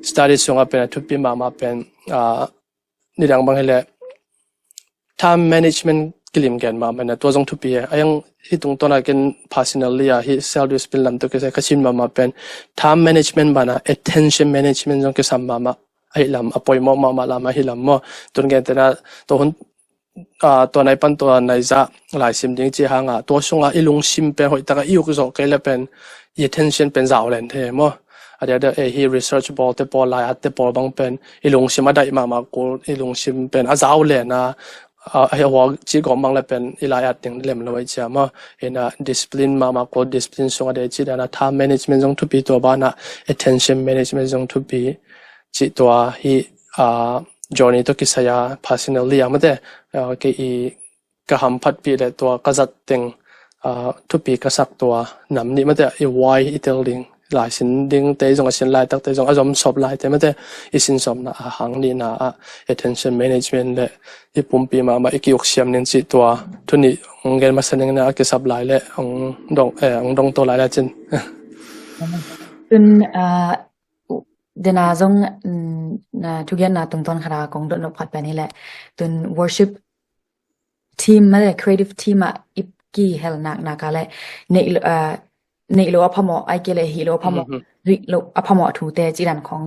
study sungah pen a thupi mahmah pen, ah, nidang bang hi le time management kilim gen mahmah na tua zong thupi e. A yang hi tungtawn a ken personally a hi self discipline lam tua kisai ka sin mahmah pen time management bana attention management zong kisam mahmah. Ahi lam a poimawh mahmah lam ahi lam maw. Tun gen tena tua hun, ah, tua nai pan tua nai zah laisim ding ci hanga tua sunga i lungsim pen hoih taka i uk zawh kei le pen i attention pen zau len thei maw. A dia dia ei hi research bawl te pawl lai at te pawl bang pen i lungsim a daih mahmah kul, i lungsim pen a zau len a, a, a hua ci gawm bang le pen i lai at ding lem lo ei cia maw. Ina discipline mahmah kul, discipline sunga dei ci dana time management zong thupi tua bana attention management zong thupi. Cih tua hi, ah, journey tawh kisai a personally a mate, ah, kei i ka hamphatpih le tua ka zat teng, ah, thupi ka sak tua nam nih mate i why i tel ding, laisin ding te zong a sin laitak te zong a zom sawp lai te mate i sin sawpna a hang nihna ah attention management le i pumpi mahmah i ki-uk siam ning cih tua thu nih hong gen masa ning na a kisap lai le hong dong, eh, hong dong to lai le cin. Tun, ah, dena zong, mm, na thugiatna tungtawn khata kong dot nop khat pen hi le. Tun worship team male creative team ah i kihel nak nak a le neih lo, ah, neih lo a phamawh, ai kei le hih lo a phamawh, zuih lo a phamawh thute ci dan khong,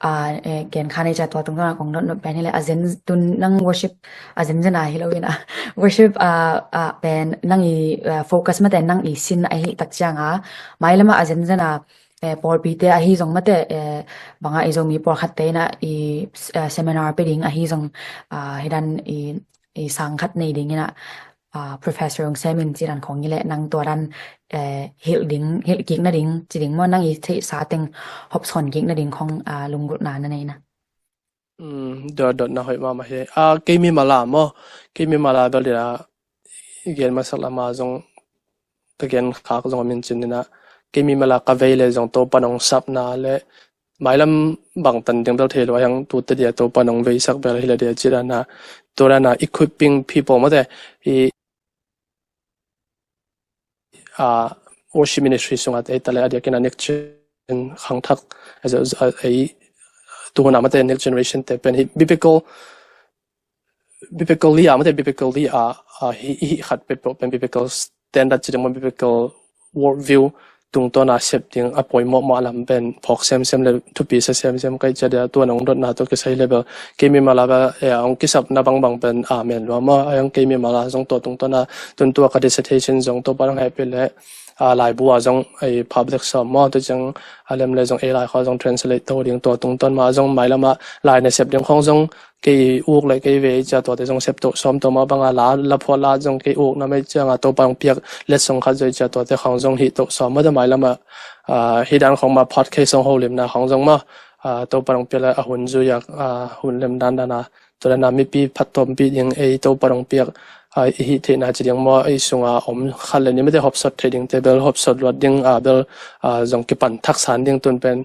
ah, eh, gen kha nei cia tua tung dona kong dot not pen hi le a zen tun nang worship a zen zen a hi lo in a worship, ah, ah, pen nang i, ah, focus mate nang i sin a hi tak ciang a mai lama a zen zen a, eh, pawlpite a hi zong mate, eh, banga i Zomi pawlkhat te in a i, eh, seminar pe ding a hi zong, ah, hi dan i, i sang khat nei ding in a, ah, professor ung semin ci dan khong i le nang tua dan, eh, hilh ding, hilh kik na ding ci ding maw nang i theih sa teng hopsawn kik na ding khong, ah, lunggulhna na nei na. Dot dot na hoih mahmah hi. Ah, kei mi mala maw? Kei mi mala bel dina i gen masak lama zong ka gen khak zong a min cin dina kei mi mala ka vei le zong Topa nong sapna le mailam bang tan ding bel thei lo a hiang tute dia Topa nong veisak bel hi le dia ci dana tu dana equipping people mate i, ah, worship ministry sunga te hi ta le a dia kina next gen khangthak a, a, a, tuhuna mate next generation te pen hi biblical biblically a mate biblically a, a hi, hi khat pet pawh pen biblical standard ci ding maw biblical worldview tungtawna sep ding a poimawh mah lam pen phawk semsem le thupi sa semsem kai cia dia tua nong dotna tua kisai level kei mi mala ba e a ong kisapna bangbang pen a men lua maw a ong kei mi mala zong tua tungtawna tuntua ka dissertation zong tua parang hehpih le a laibu a zong ei public sawm maw tu ciang a lem le zong ei lai khaw zong translate to ding tua tungtawn ma zong mailama lai na sep ding khong zong kei uk le kei vei cia tuate zong sep toh sawm toh ma banga la la phuat la zong kei uk na mei cianga Topa hong piak letsong khat zoi cia tuate khong zong hih toh sawm ma da mailama, ah, hi dan khong ma podcast hong holimna khong zong ma, ah, Topa hong piak le a hun zui a, ah, hun lem dan dan a tua dan a mipi phattuampih ding ei Topa hong piak, ah, i hih theihna ci ding maw ei sunga om khat le ni mete hopsot thei ding te bel hopsot luat ding, ah, bel, ah, zong kipan thaksan ding tun pen,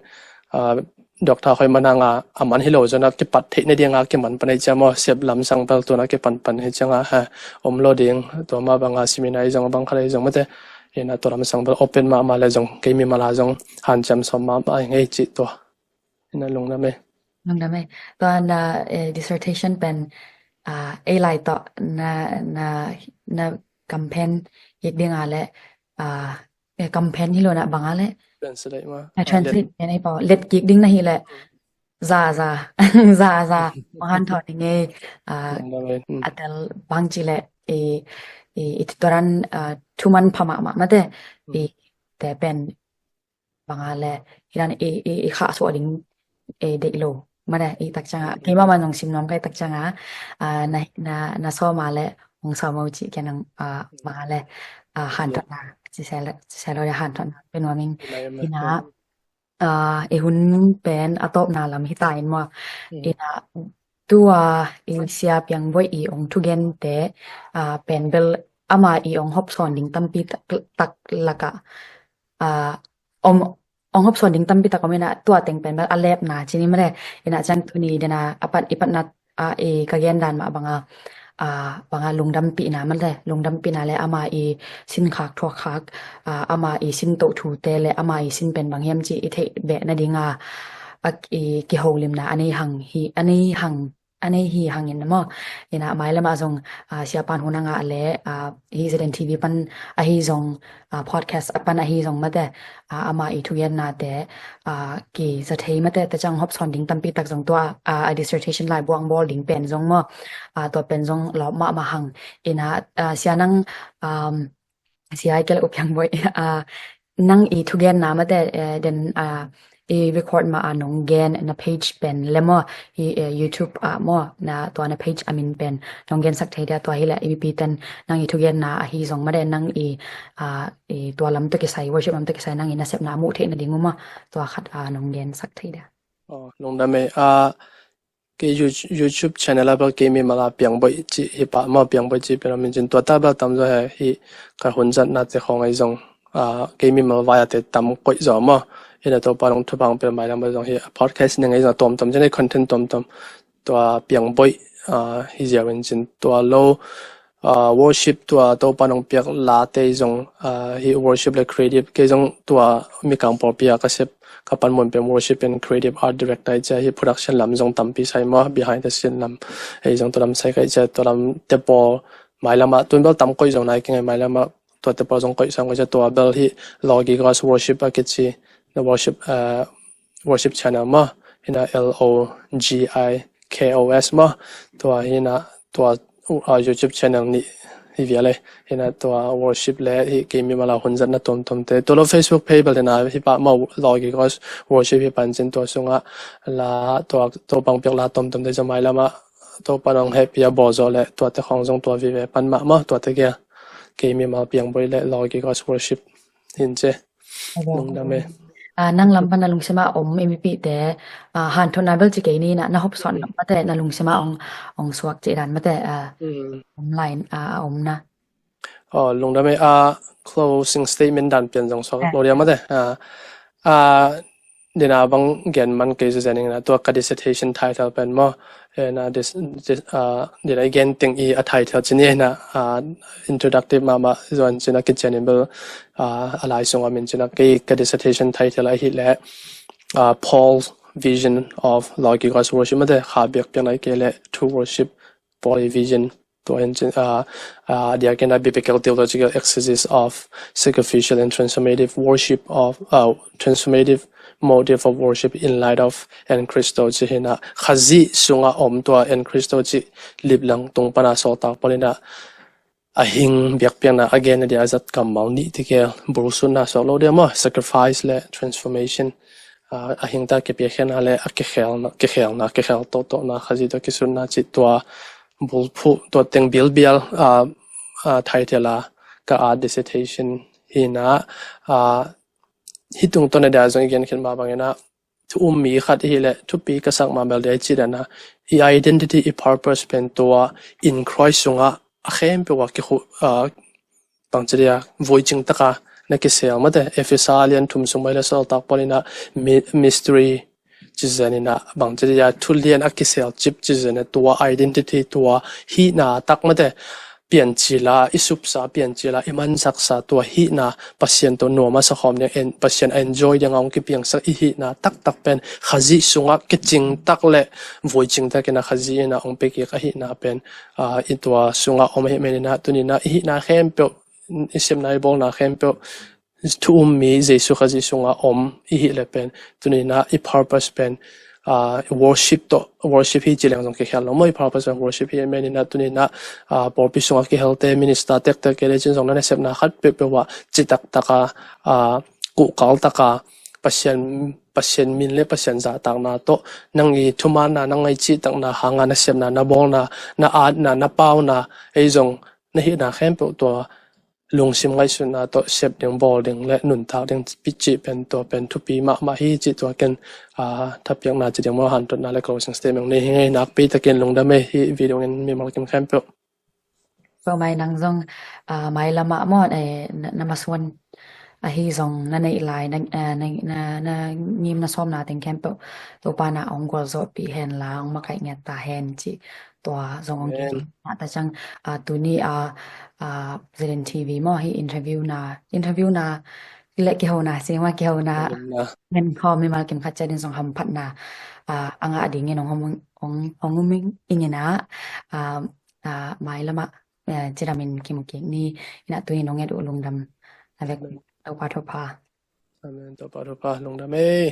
ah, Doctor Khoi Manang a, a man hi lo zona kipat theih na dinga kiman pan hei cia maw sep lamsang bel tuna kipan pan hei cianga ha om lo ding tua ma banga seminar i zong a bang khat ei zong mate ina tua lamsang bel open mahmah le zong kei mi mala zong hanciam sawm mahmah ei ngei cih tua ina lungdam ei. Lungdam ei. Tua na, eh, dissertation pen, ah, ei lai tawh na, na, na campaign ik dinga le, ah, eh, campaign hi lo na banga le translate ma, eh, translate ne nei pau let kik ding na hi le za za za za mahan thaw ni ngei, ah, a tel bang ci le i, i, i tuaran, ah, thuman pha mahmah mate i te pen banga le hi dan i, i, i khah suah ding, eh, deih lo mate i tak cianga kei mama nong sim nuam kai tak cianga, ah, na, na, na sawma le hong sawmo ci kei nang, ah, banga le, ah, hanthotna ci sel, ci sel lo le hanthotna pe nuam ing ina, ah, i hun pen a tawpna lam hi ta in maw ina tua i sia piang boih i ong thugen te, ah, pen bel ama i ong hopsawn ding tampi tak, tak laka, ah, om ong hopsawn ding tampi tak om ina tua teng pen bel a lepna ci ni mate ina ciang tuni dena a pat i patna, ah, i ka gen dan mah banga, ah, banga lungdampihna mate lungdampihna le ama i sin khak thuak khak, ah, ama i sin toh thute le ama i sin pen bang hiam ci i theih beh na dinga, ah, i kiholimna a nei hang hi, a nei hang a nei hi hangin maw ina mailama zong, ah, siapan hun a ngah le, ah, hi Z N T V pan ahi zong, ah, podcast a pan ahi zong mate, ah, ama i thugenna te, ah, ki za thei mate te ciang hopsawn ding tampi tak zong tua, ah, a dissertation lai buang bawl ding pen zong maw, ah, tua pen zong lawp mahmah hang ina, ah, sia nang, um, sia i kele upiang boih, ah, nang i thugenna mate, eh, den, ah, i record ma a nong gen na page pen le maw i, eh, YouTube a maw na tua na page a min pen nong gen sak thei dia tua hi le i mipi ten nang i thugenna ahi zong mate nang i, ah, i tua lam to kisai worship lam to kisai nang i nasepna muh theih na ding u maw tua khat a nong gen sak thei dia. Oh, lungdam ei, ah, kei YouTube channel a bel kei mi mala piang boih ci hi pa maw piang boih ci pen a min cin tua ta bel tam zo he hi ka hun zatna te khong ei zong, ah, kei mi mal vai a te tam koih zo maw ina Topa nong thupang pen mai lam bel zong hi podcast ning ei zong tom tom cin ei content tom tom tua piang boih, ah, hi ziau in cin tua lo, ah, worship tua Topa nong piak la te zong, ah, hi worship le creative kei zong tua mi kang pawl pia ka sep ka pan mun pen worship and creative art director i cia hi production lam zong tampi sai maw behind the scene lam ei zong tua lam sai ka i cia tua lam te pawl mai lama tun bel tam koih zong nai keng ei mai lama tuate pau zong koih sang koih cia tua bel hi Logikos Worship a kici na worship, uh, worship channel maw, hi na L O G I K O S maw, tua hi na tua uh, YouTube channel nih hi vial e. Hi na tua worship le hi kei mimal a hun zatna tomtomte tua lo Facebook page bel hi na hi pah maw, Logikos Worship hi pan cin tua sungah la tua Topa hong piak la tomtomte zong mailamah Topa hong hehpih a bawl zawh le tuate khawng zong tua vive pan mah maw, tuate kia kei mimal piang boi le Logikos Worship hin ce. Lungdam e. Ah, nang lam pan na lungsim a om i mipihte, ah, hanthotna bel ci kei ni na, na hopsawn lam mate na lungsim a ong, ong suak cih dan mate, ah, om line, ah, a om na. Oh, lungdam e, ah, closing statement dan pian zong suak lo dia mate. Ah, ah, dina bang gen man kei zezen ing na tua ka dissertation title pen maw. Eh, na dis, dis, ah, dina i gen ting i a title cin i na, ah, introductive mahmah zuan cin a kician in bel, ah, a lai sung a min cin a kei ka dissertation title ahi le, ah, Paul's Vision of Logikos Worship mate, kha biakpiakna i kei le true worship, Paul vision, tua hin cin, ah, ah, diakin a biblical theological exegesis of sacrificial and transformative worship of, ah, transformative motive of worship in light of en Christo ci hi na, Khazih sungah om tua en Christo ci liplang tung pana sawltak Paul in a hing biakpiakna a gen a dia a zat kammal nih tikel, bulsutna suak lo dia maw, sacrifice le transformation, ah, a hing ta kipiakhena le a kikhelna, kikhelna, kikhel tohtona, Khazih tua kisutna ci tua bulphuh tua teng bilbial, ah, ah, title a ka a dissertation hi na, ah, hi tungtawn a dia zong i gen khin mah bangin a thu um mi khat i hi le thupi ka sak mah bel dia i ci dan a i identity, i purpose pen tua in Christ sungah a khempeuh a kikhu, ah, bangci dia vuicing taka na kisel mate, Efesa lian thum sung mai le sawltak Paul in a mi-, mystery ci zen in a bangci dia thulian a kisel cip ci zen a tua identity, tua hihna tak mate, piancila, i supsa piancila, i mansaksa tua hihna, Pasian tawh nuam a sakhawm ding, en, Pasian a enjoy ding a hong kipiangsak i hihna taktak pen Khazih sungah kicing tak le vuicing takin a Khazih in a hong pekik a hihna pen, ah, i tua sungah om ahih manin a tuni in a i hihna khempeuh, i sepna i bawlna khempeuh thu um mi Jesu Khazih sungah om i hih le pen tuni in a i purpose pen, ah, worship tawh, worship hi ci leng zong kikhel lo maw, i purpose pen worship hi manin a tuni in a, ah, pawlpi sungah kihelte minister tektek kei le cin zong na nasepna khat peuhpeuh ah citak taka, ah, kuhkal taka Pasian, Pasian min le Pasian zahtakna tawh nang i thumaanna, nang i cihtakna hanga nasepna, na bawlna, na atna, na pauna, ei zong na hihna khempeuh tua lungsim ngaihsutna tawh sep ding, bawl ding le nuntak ding pi cih pen tua pen thupi mahmah hi cih tua ken, ah, thapiakna ci ding maw, hanthotna le closing statement nei hi ngei. Nakpi takin lungdam e, hi video in mimal kim khempeuh. Pau mai nang zong, ah, mailamah maw, eh, na, na masuan ahi zong na neih lai, na, ah, na, na, na ngim na sawmna teng khempeuh Topa na hong gualzawhpih hen la, hong makaih ngiat ta hen cih tua zong hong kik ta ciang, ah, tuni, ah, ah, Zelen T V maw, hi interview na, interview na le kihona, singma kihona, ngen khawm mimal kim khat ciatin zong hamphatna, ah, a ngah dingin hong, hong, hong um ing in a, ah, ah, mailamah, eh, cidamin kimu kik ni, in a tuni nong et uh lungdam na vek. Amen. Topa thupha. Amen. Topa thupha, lungdam e.